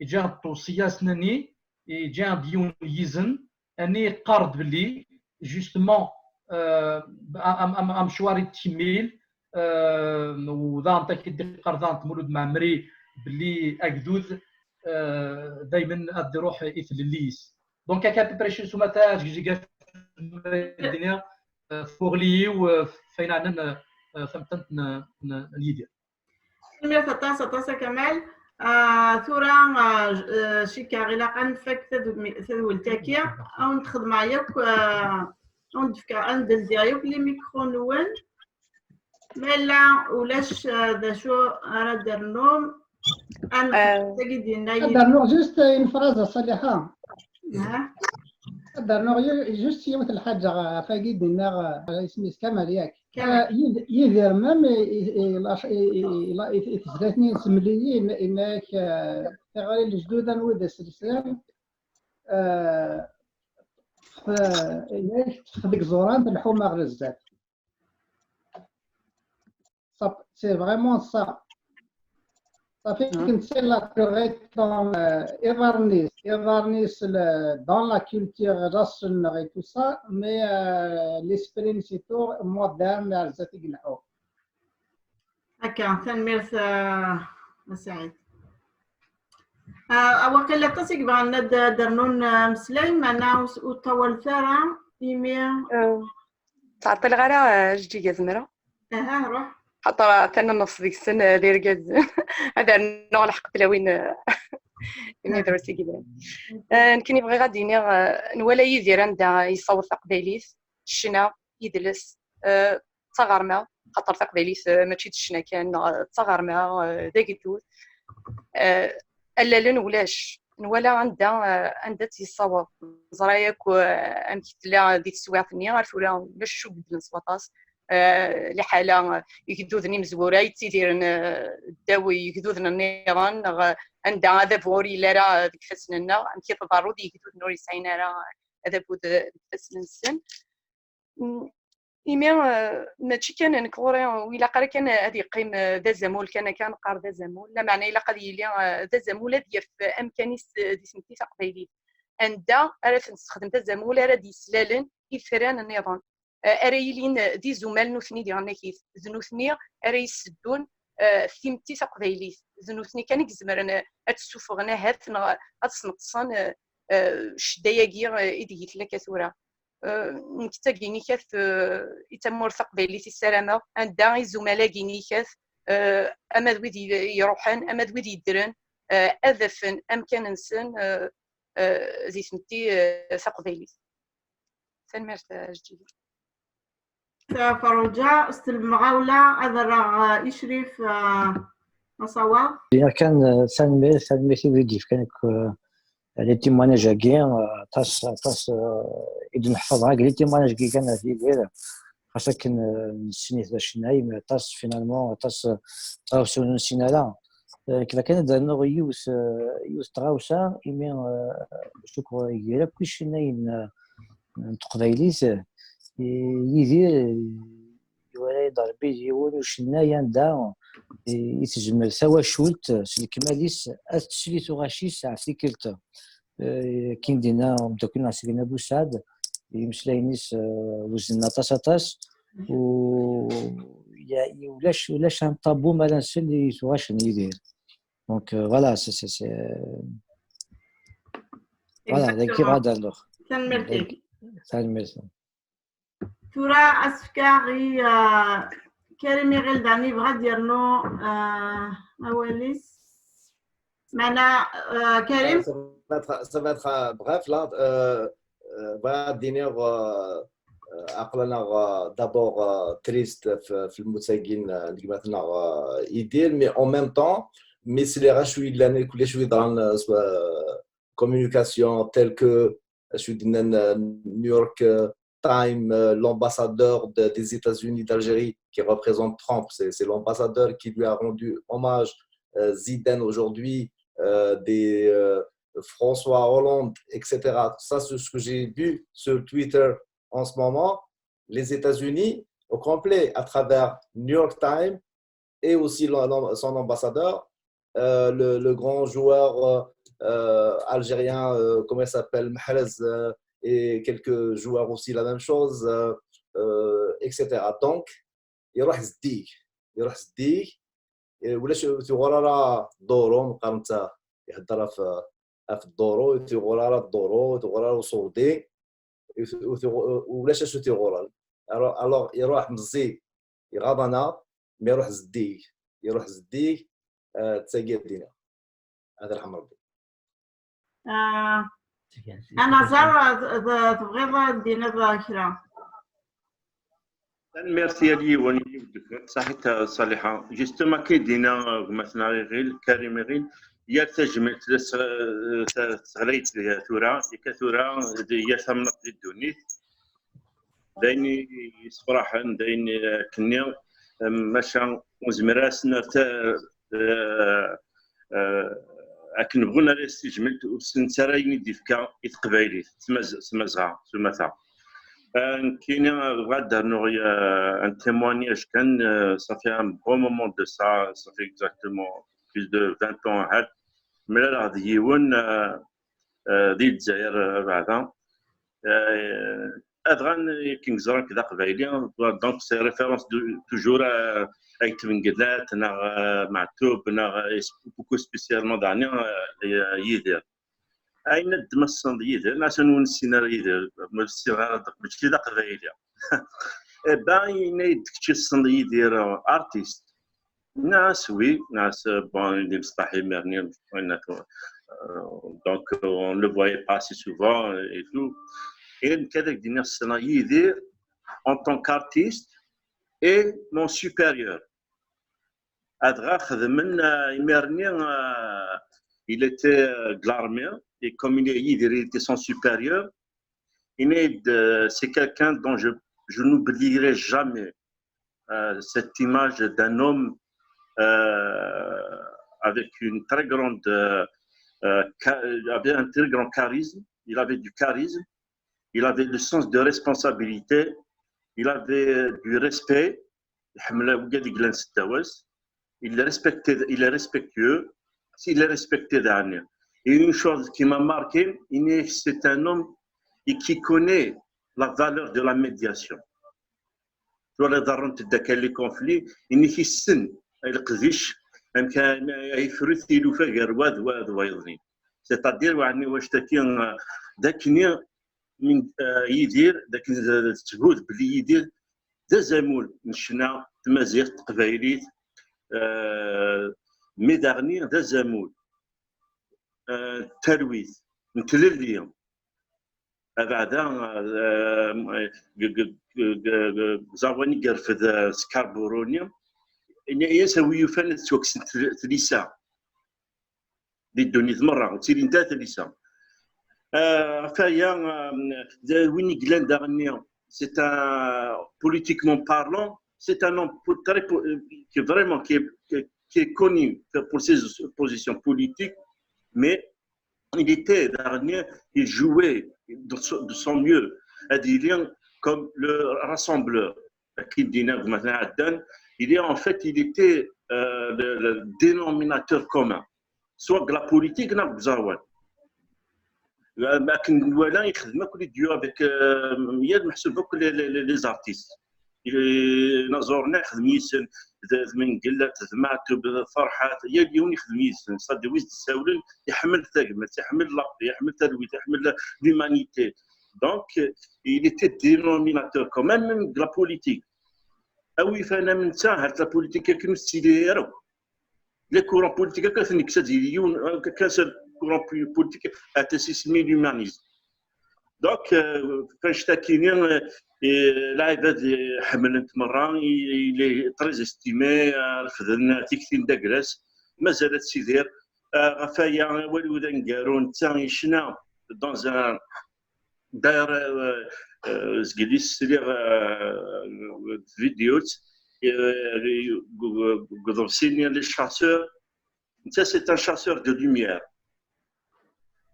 yeǧǧa-aɣ-d tewṣiya-s-nni, yeǧǧa-aɣ-d yiwen yizen, ani yeqqar-d belli justement amecwar yettkemmil, u daɣen takit d-iqqar daɣen Mulud Mɛemmri belli agdud daymen ad d-iruḥ i tlelli-is. Donc akka à peu près acu s umata, ad d-iniɣ tmuɣli-iw f wayen ɛnan tamettant n Yidir. Tanemmirt aṭas, aṭas a Kamal. Tura cikkeɣ ilaq ad nfak tadwelt-agi, ad wen-d-xedmeɣ yakk, ad wen-d-fkeɣ, ad wen-d-ldiɣ yakk les micros-nwen. Ma yella ulac d acu ara d-ternum, Ad nernuɣ juste une phrase a Saliḥa. Ad nernuɣ juste yiwet n lḥaǧa ɣef wagi d-yenna, isem-is Kamal, yak? Yidir même i tezlatin-nni n temliyin, yenna-yak tiɣri n lejdud anwa i d aselsan, yenna-yak teṭṭef deg iẓuran, telḥu ma ɣer zdat. C'est vraiment ça. Ça fait qu'une seule la durée dans iḍarnis, iḍarnis dans la culture, la sunna et tout ça, mais l'esprit c'est tout moderne, ar zdat i yelḥu. Akka, tanemmirt a Saɛid. Waqila aṭas i yebɣan ad d-rnun ameslay, meɛna ur ṭṭawalet ara, imi... Ur ttɛeṭṭileɣ ara, Jeǧǧiga, zemreɣ? Aha, ruḥ. Xaṭer atan nneṣ deg-sen d irgazen. Ad rnuɣ lḥeqq tlawin, imi drus i yellan. Nekkini bɣiɣ ad d-iniɣ, nwala Yidir anda yessaweḍ taqbaylit, ccna, idles, d taɣerma, xaṭer taqbaylit mačči d ccna kan, neɣ d taɣerma, d agdud. Allalen ulac. Nwala anda, anda tt-yessaweḍ. Neẓra yakk amek tella di teswiɛt-nni, ar tura ulac acu ibeddlen s waṭas. Liḥala, igduden imezwura yettidiren ddaw igduden nniḍen, neɣ anda adabu ur yelli ara deg ifassen-nneɣ, amek i tḍerru d igduden ur yesɛin ara adabu deg ifassen-nsen. Imi mačči kan nekk ɣur-i ur ilaq ara kan ad yeqqim d azamul kan akka, neqqar d azamul, lameɛna ilaq ad yili d azamul, ad yaf amkan-is di tmetti taqbaylit, anda ara t-nessexdem d azamul ara d-yeslalen itran nniḍen, ara yilin d izumal nutni diɣen akit, d nutni ara yesseddun timetti taqbaylit, d nutni kan i izemren ad tt-ssufɣen ahat, neɣ ad sneqṣen ccedda-agi i deg i tella akka tura. Nekk d taginikat i tamurt taqbaylit i ssarameɣ, anda izumal-agi nikat, ama d wid iruḥen, ama d wid yeddren, ad afen amkan-nsen di tmetti taqbaylit. Tanemmirt a Jeǧǧiga. Ferruǧa, s lemɣawla ad rreɣ i Crif asawaḍ. Kan tanemmirt, tanemmirt i wid d-yefkan akk les témoignages-agi, aṭas, aṭas i d-neḥfeḍ ɣer les témoignages-agi kan ɣef Yidir, xas akken nessen-it d acennay, mais aṭas, finalement, aṭas n tɣawsa ur nessin ara. Kra kan ad d-rnuɣ yiwet, yiwet n tɣawsa, imi cukkeɣ gar akk icennayen n teqbaylit, Yidir iwala-yi-d Rebbi d yiwen ucennay anda i tezmer tawacult s lekmal-is ad tesli tuɣac-is ɣef tikkelt. Akken d-yenna umeddakel-nneɣ Sidna Busaɛd, imeslayen-is weznen aṭas, aṭas, u ulac, ulac un tabou mi ara nsel i tuɣac n Yidir. Donc voilà, c'est, c'est, voilà, d ayen i bɣiɣ ad d-rnuɣ. Tanemmirt-ik. Tanemmirt. Tura ad s-fkeɣ i Karim Iɣildan, yebɣa ad d-yernu awal-is. Meɛna Karim. Ça va être, ça va être bref là. Bɣiɣ ad d-iniɣ aql-aneɣ d'abord triste f lmut-agi n gma-tneɣ Yidir, mais en même temps mi sliɣ acu yellan, kullec acu yeḍran, communication telle que acu d-nnan New York Times, l'ambassadeur des États-Unis d'Algérie qui représente Trump, c'est l'ambassadeur qui lui a rendu hommage, Zidane aujourd'hui, des François Hollande, et cetera. Ça, c'est ce que j'ai vu sur Twitter en ce moment. Les États-Unis au complet, à travers New York Times et aussi son ambassadeur, le, grand joueur algérien, comment il s'appelle, Mahrez, et quelques joueurs aussi, la même chose, et cetera. Donc, يروح زديك، يروح زديك، ولاش تغور راه دورو مقارنة يهضر في في الدورو، يثيغورا راه الدورو، يثيغورا راه وصوردي، ولاش اش يثيغورا. Alors يروح مزي يغاضنا، mais يروح زديك، يروح زديك. تساقي الدنيا. هذا رحم ربي. انا زار تبغي دينا كرا. Tanemmirt i yal yiwen i d-yewwḍen. Saḥit a Ṣaliḥa. Justement, akka i d-yenna gma-tneɣ Iɣil, Karim Iɣil, yal tajmilt la s-, ta-, teɣlayet tura, akka tura, d yal tamnaḍt di ddunit. D ayen i yessefraḥen, d ayen akkenni, maca ur nezmir ara ad s-nerr ta-, eh, eh, akken bɣun ara s-tejmilt, ur s-nettu ara ayen i d-yefka i teqbaylit, s Tmaz-, s Tmazɣa, s umata. Eh, nekkini bɣiɣ ad d-rnuɣ, eh, un témoignage kan, eh, ça fait un bon moment de ça, ça fait exactement plus de vingt ans, ahat. Mlaleɣ d yiwen, eh, eh, di Lezzayer, eh, abeɛda. Eh, adɣan akken ẓran-k d aqbayli, donc c'est référence de, toujours à, à Ayt Bengellat, neɣ, eh, Meɛtub, neɣ, eh, beaucoup spécialement daɣni, eh, Yidir. Ayen ad d-ma tessneḍ Yidir, neɣ atan ur nessin ara Yidir, ma ur ssineɣ ara, mačči d aqbayli. Eh ben, yenna-yi-d kečč tessneḍ Yidir, eh, artiste. Nas, oui, Nas, bon, d imesṭaḥ imir-nni, euh, donc, euh, on ne le voyait pas assez souvent, euh, et tout. Et nekk ad ak-d-iniɣ ssneɣ Yidir en tant qu'artiste et mon supérieur. Adɣa xedmen, euh, imir-nni, euh, il était, euh, de l'armée, et comme il est, Yidir, il était son supérieur, il est, euh, c'est quelqu'un dont je, je n'oublierai jamais, euh, cette image d'un homme, euh, avec une très grande, euh, euh, cha-, avait un très grand charisme. Il avait du charisme, il avait le sens de responsabilité, il avait du respect. Iḥemmel wigad i yellan s ddaw-s. Il respectait, il est respectueux, il est respecté daɣen. Et une chose qui m'a marqué, il est, c'est un homme et qui connaît la valeur de la médiation. Twalaḍ, ḍerrunt-d akka les conflits, inek issen leqdic, amek ay yefru tilufa gar wa d wa d wayeḍ-nni. C'est-à-dire, waɛni, wac taki, euh, d akken i, min, euh, Yidir, d akken, euh, tettbud belli Yidir d azamul n ccna, tmaziɣt, teqbaylit, euh, mi daɣni d azamul, euh, n talwit, n tlelli. Abeɛda, euh, deg, deg, deg, deg uẓawan i yerfed, euh, Scarborough-nni, ini-as a wi yufan ad ttwakksen tl-, tlisa. Di ddunit merra, ur ttilint ara tlisa. Euh, ɣef waya, euh, d win i yellan daɣen-nni, c'est un, politiquement parlant, c'est un homme po-, très po-, euh, qui est vraiment, qui est, qui est, qui est connu pour ses positions politiques, mais il était, daɣen, il jouait de son, de son mieux, ad yili comme le rassembleur, akken d-yenna gma-tneɣ iɛeddan, il est, en fait, il était, euh, le, le dénominateur commun, soit de la politique, neɣ deg uẓawan. Akken nwala, yexdem akk les duos avec, euh, yal meḥsub akk les, les, les, les artistes. Inaẓuren-a yexdem yid-sen, d, d Mengellat, d Meɛtub, d Ferḥat, yal yiwen yexdem yid-sen. C'est-à-dire, wi s-d-ssawlen, iḥemmel tagmat, iḥemmel la paix, iḥemmel talwit, iḥemmel l'humanité. Donc, il était dénominateur quand même, même de la politique. A wi yufan am netta, ahat la politique akken ur tettili ara akk. Les courants politiques akka, ad ten-nekkes, ad yili yiwen, un seul courant pu-, politique, ad as-isemmi l'humanisme. Donc, euh, f annect-akini, euh, lɛibad, euh, ḥemmlen-t merra, il, il est très estimé, euh, refden tikti n Daglas, mazal ad tidir. Euh, ɣef waya, awal-iw d aneggaru, netta yecna dans un, d'ailleurs, euh, euh, zgel-is sliɣ, euh, vidéo, euh, deg uḍebsi-nni, Les Chasseurs, netta, c'est un chasseur de lumière.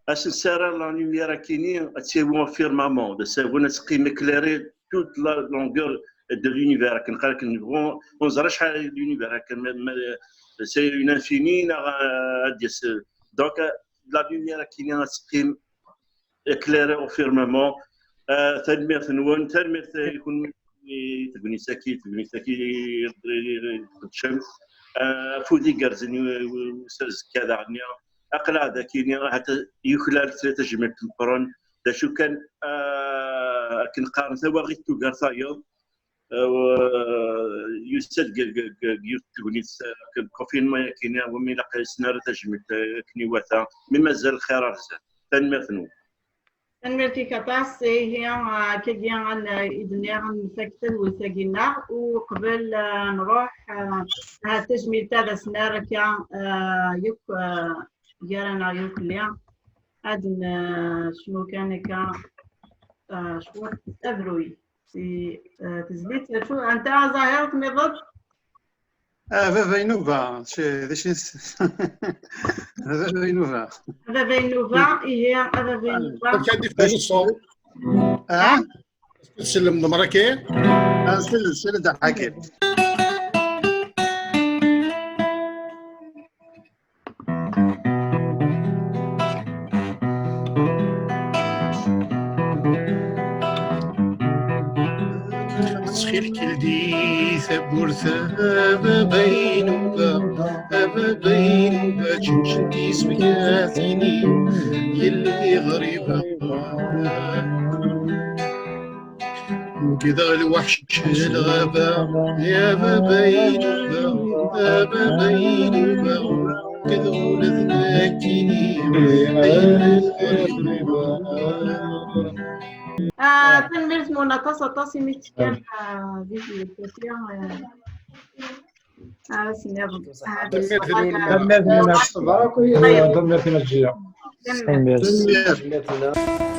Ad s-nessaram la lumière akini ad tawi au firmament, d asawen ad teqqim éclairer toute la longueur de l'univers. Akken qal akken nebɣu, ur neẓri acḥal l'univers, akken ma, ma, c'est une infinie, neɣ, euh, ad d-yas. Donc, euh, la lumière akini ad teqqim éclairer au firmament. Euh, tanemmirt-nwen, tanemmirt i kunwi, i tegnit-agi, tegnit-agi i tqeddcem. Euh, afud igerrzen i, i, i uzekka daɣen. Aql-aɣ dagi, ahat yuklal tlata tajmilt meqqren. D acu kan, euh, akken qqaren, tawaɣit tugar tayeḍ. Euh, yusa-d deg, deg, deg, deg yiwet tegnit, euh, deg confinement-agi, wumi ilaq ad yesnerr tajmilt, euh, akken iwata, mi mazal lxir ar zdat. Tanemmirt-nwen. Tanemmirt-ik aṭas. Ihi, ah, akkagi, ah, i d-nniɣ, ad nfak tadwilt-agi-nneɣ, uqbel, ah, nruḥ, ah, ahat tajmilt-a d asnar akka, ah, yakk, ah, gar-aneɣ yakk-lli. Ad necnu kan akka, ah, cwiṭ abruy. Si, ah, tezlit, acu, anta a Zahir tmiḍeḍ? Ah, baba Inuba, d acu is-, baba Inuba. Baba Inuba, ihi, baba Inuba. Amek ad d-yeffeɣ ṣṣut? Ah? Ad tsellemeḍ merra kan? Ah, sel-, sel-d ḥakim. Ttxil-k, ldi tawwurt, a baba Inuba, a baba Inuba, čenčen tismekkatin-iw, yelli ɣriba. Wegdeɣ lweḥc n lɣaba, ya baba Inuba, a baba Inuba, d ula d nekkini, ay yelli ɣriba. Ah, tanemmirt-nwen aṭas, aṭas imi d-tekkam, ah, di tmurt-agi, ah, ah, s-nniḍen. Ah, tanemmirt-nwen. Tanemmirt-nwen. Tanemmirt-nwen a Ǧǧiya. Tanemmirt. Tanemmirt.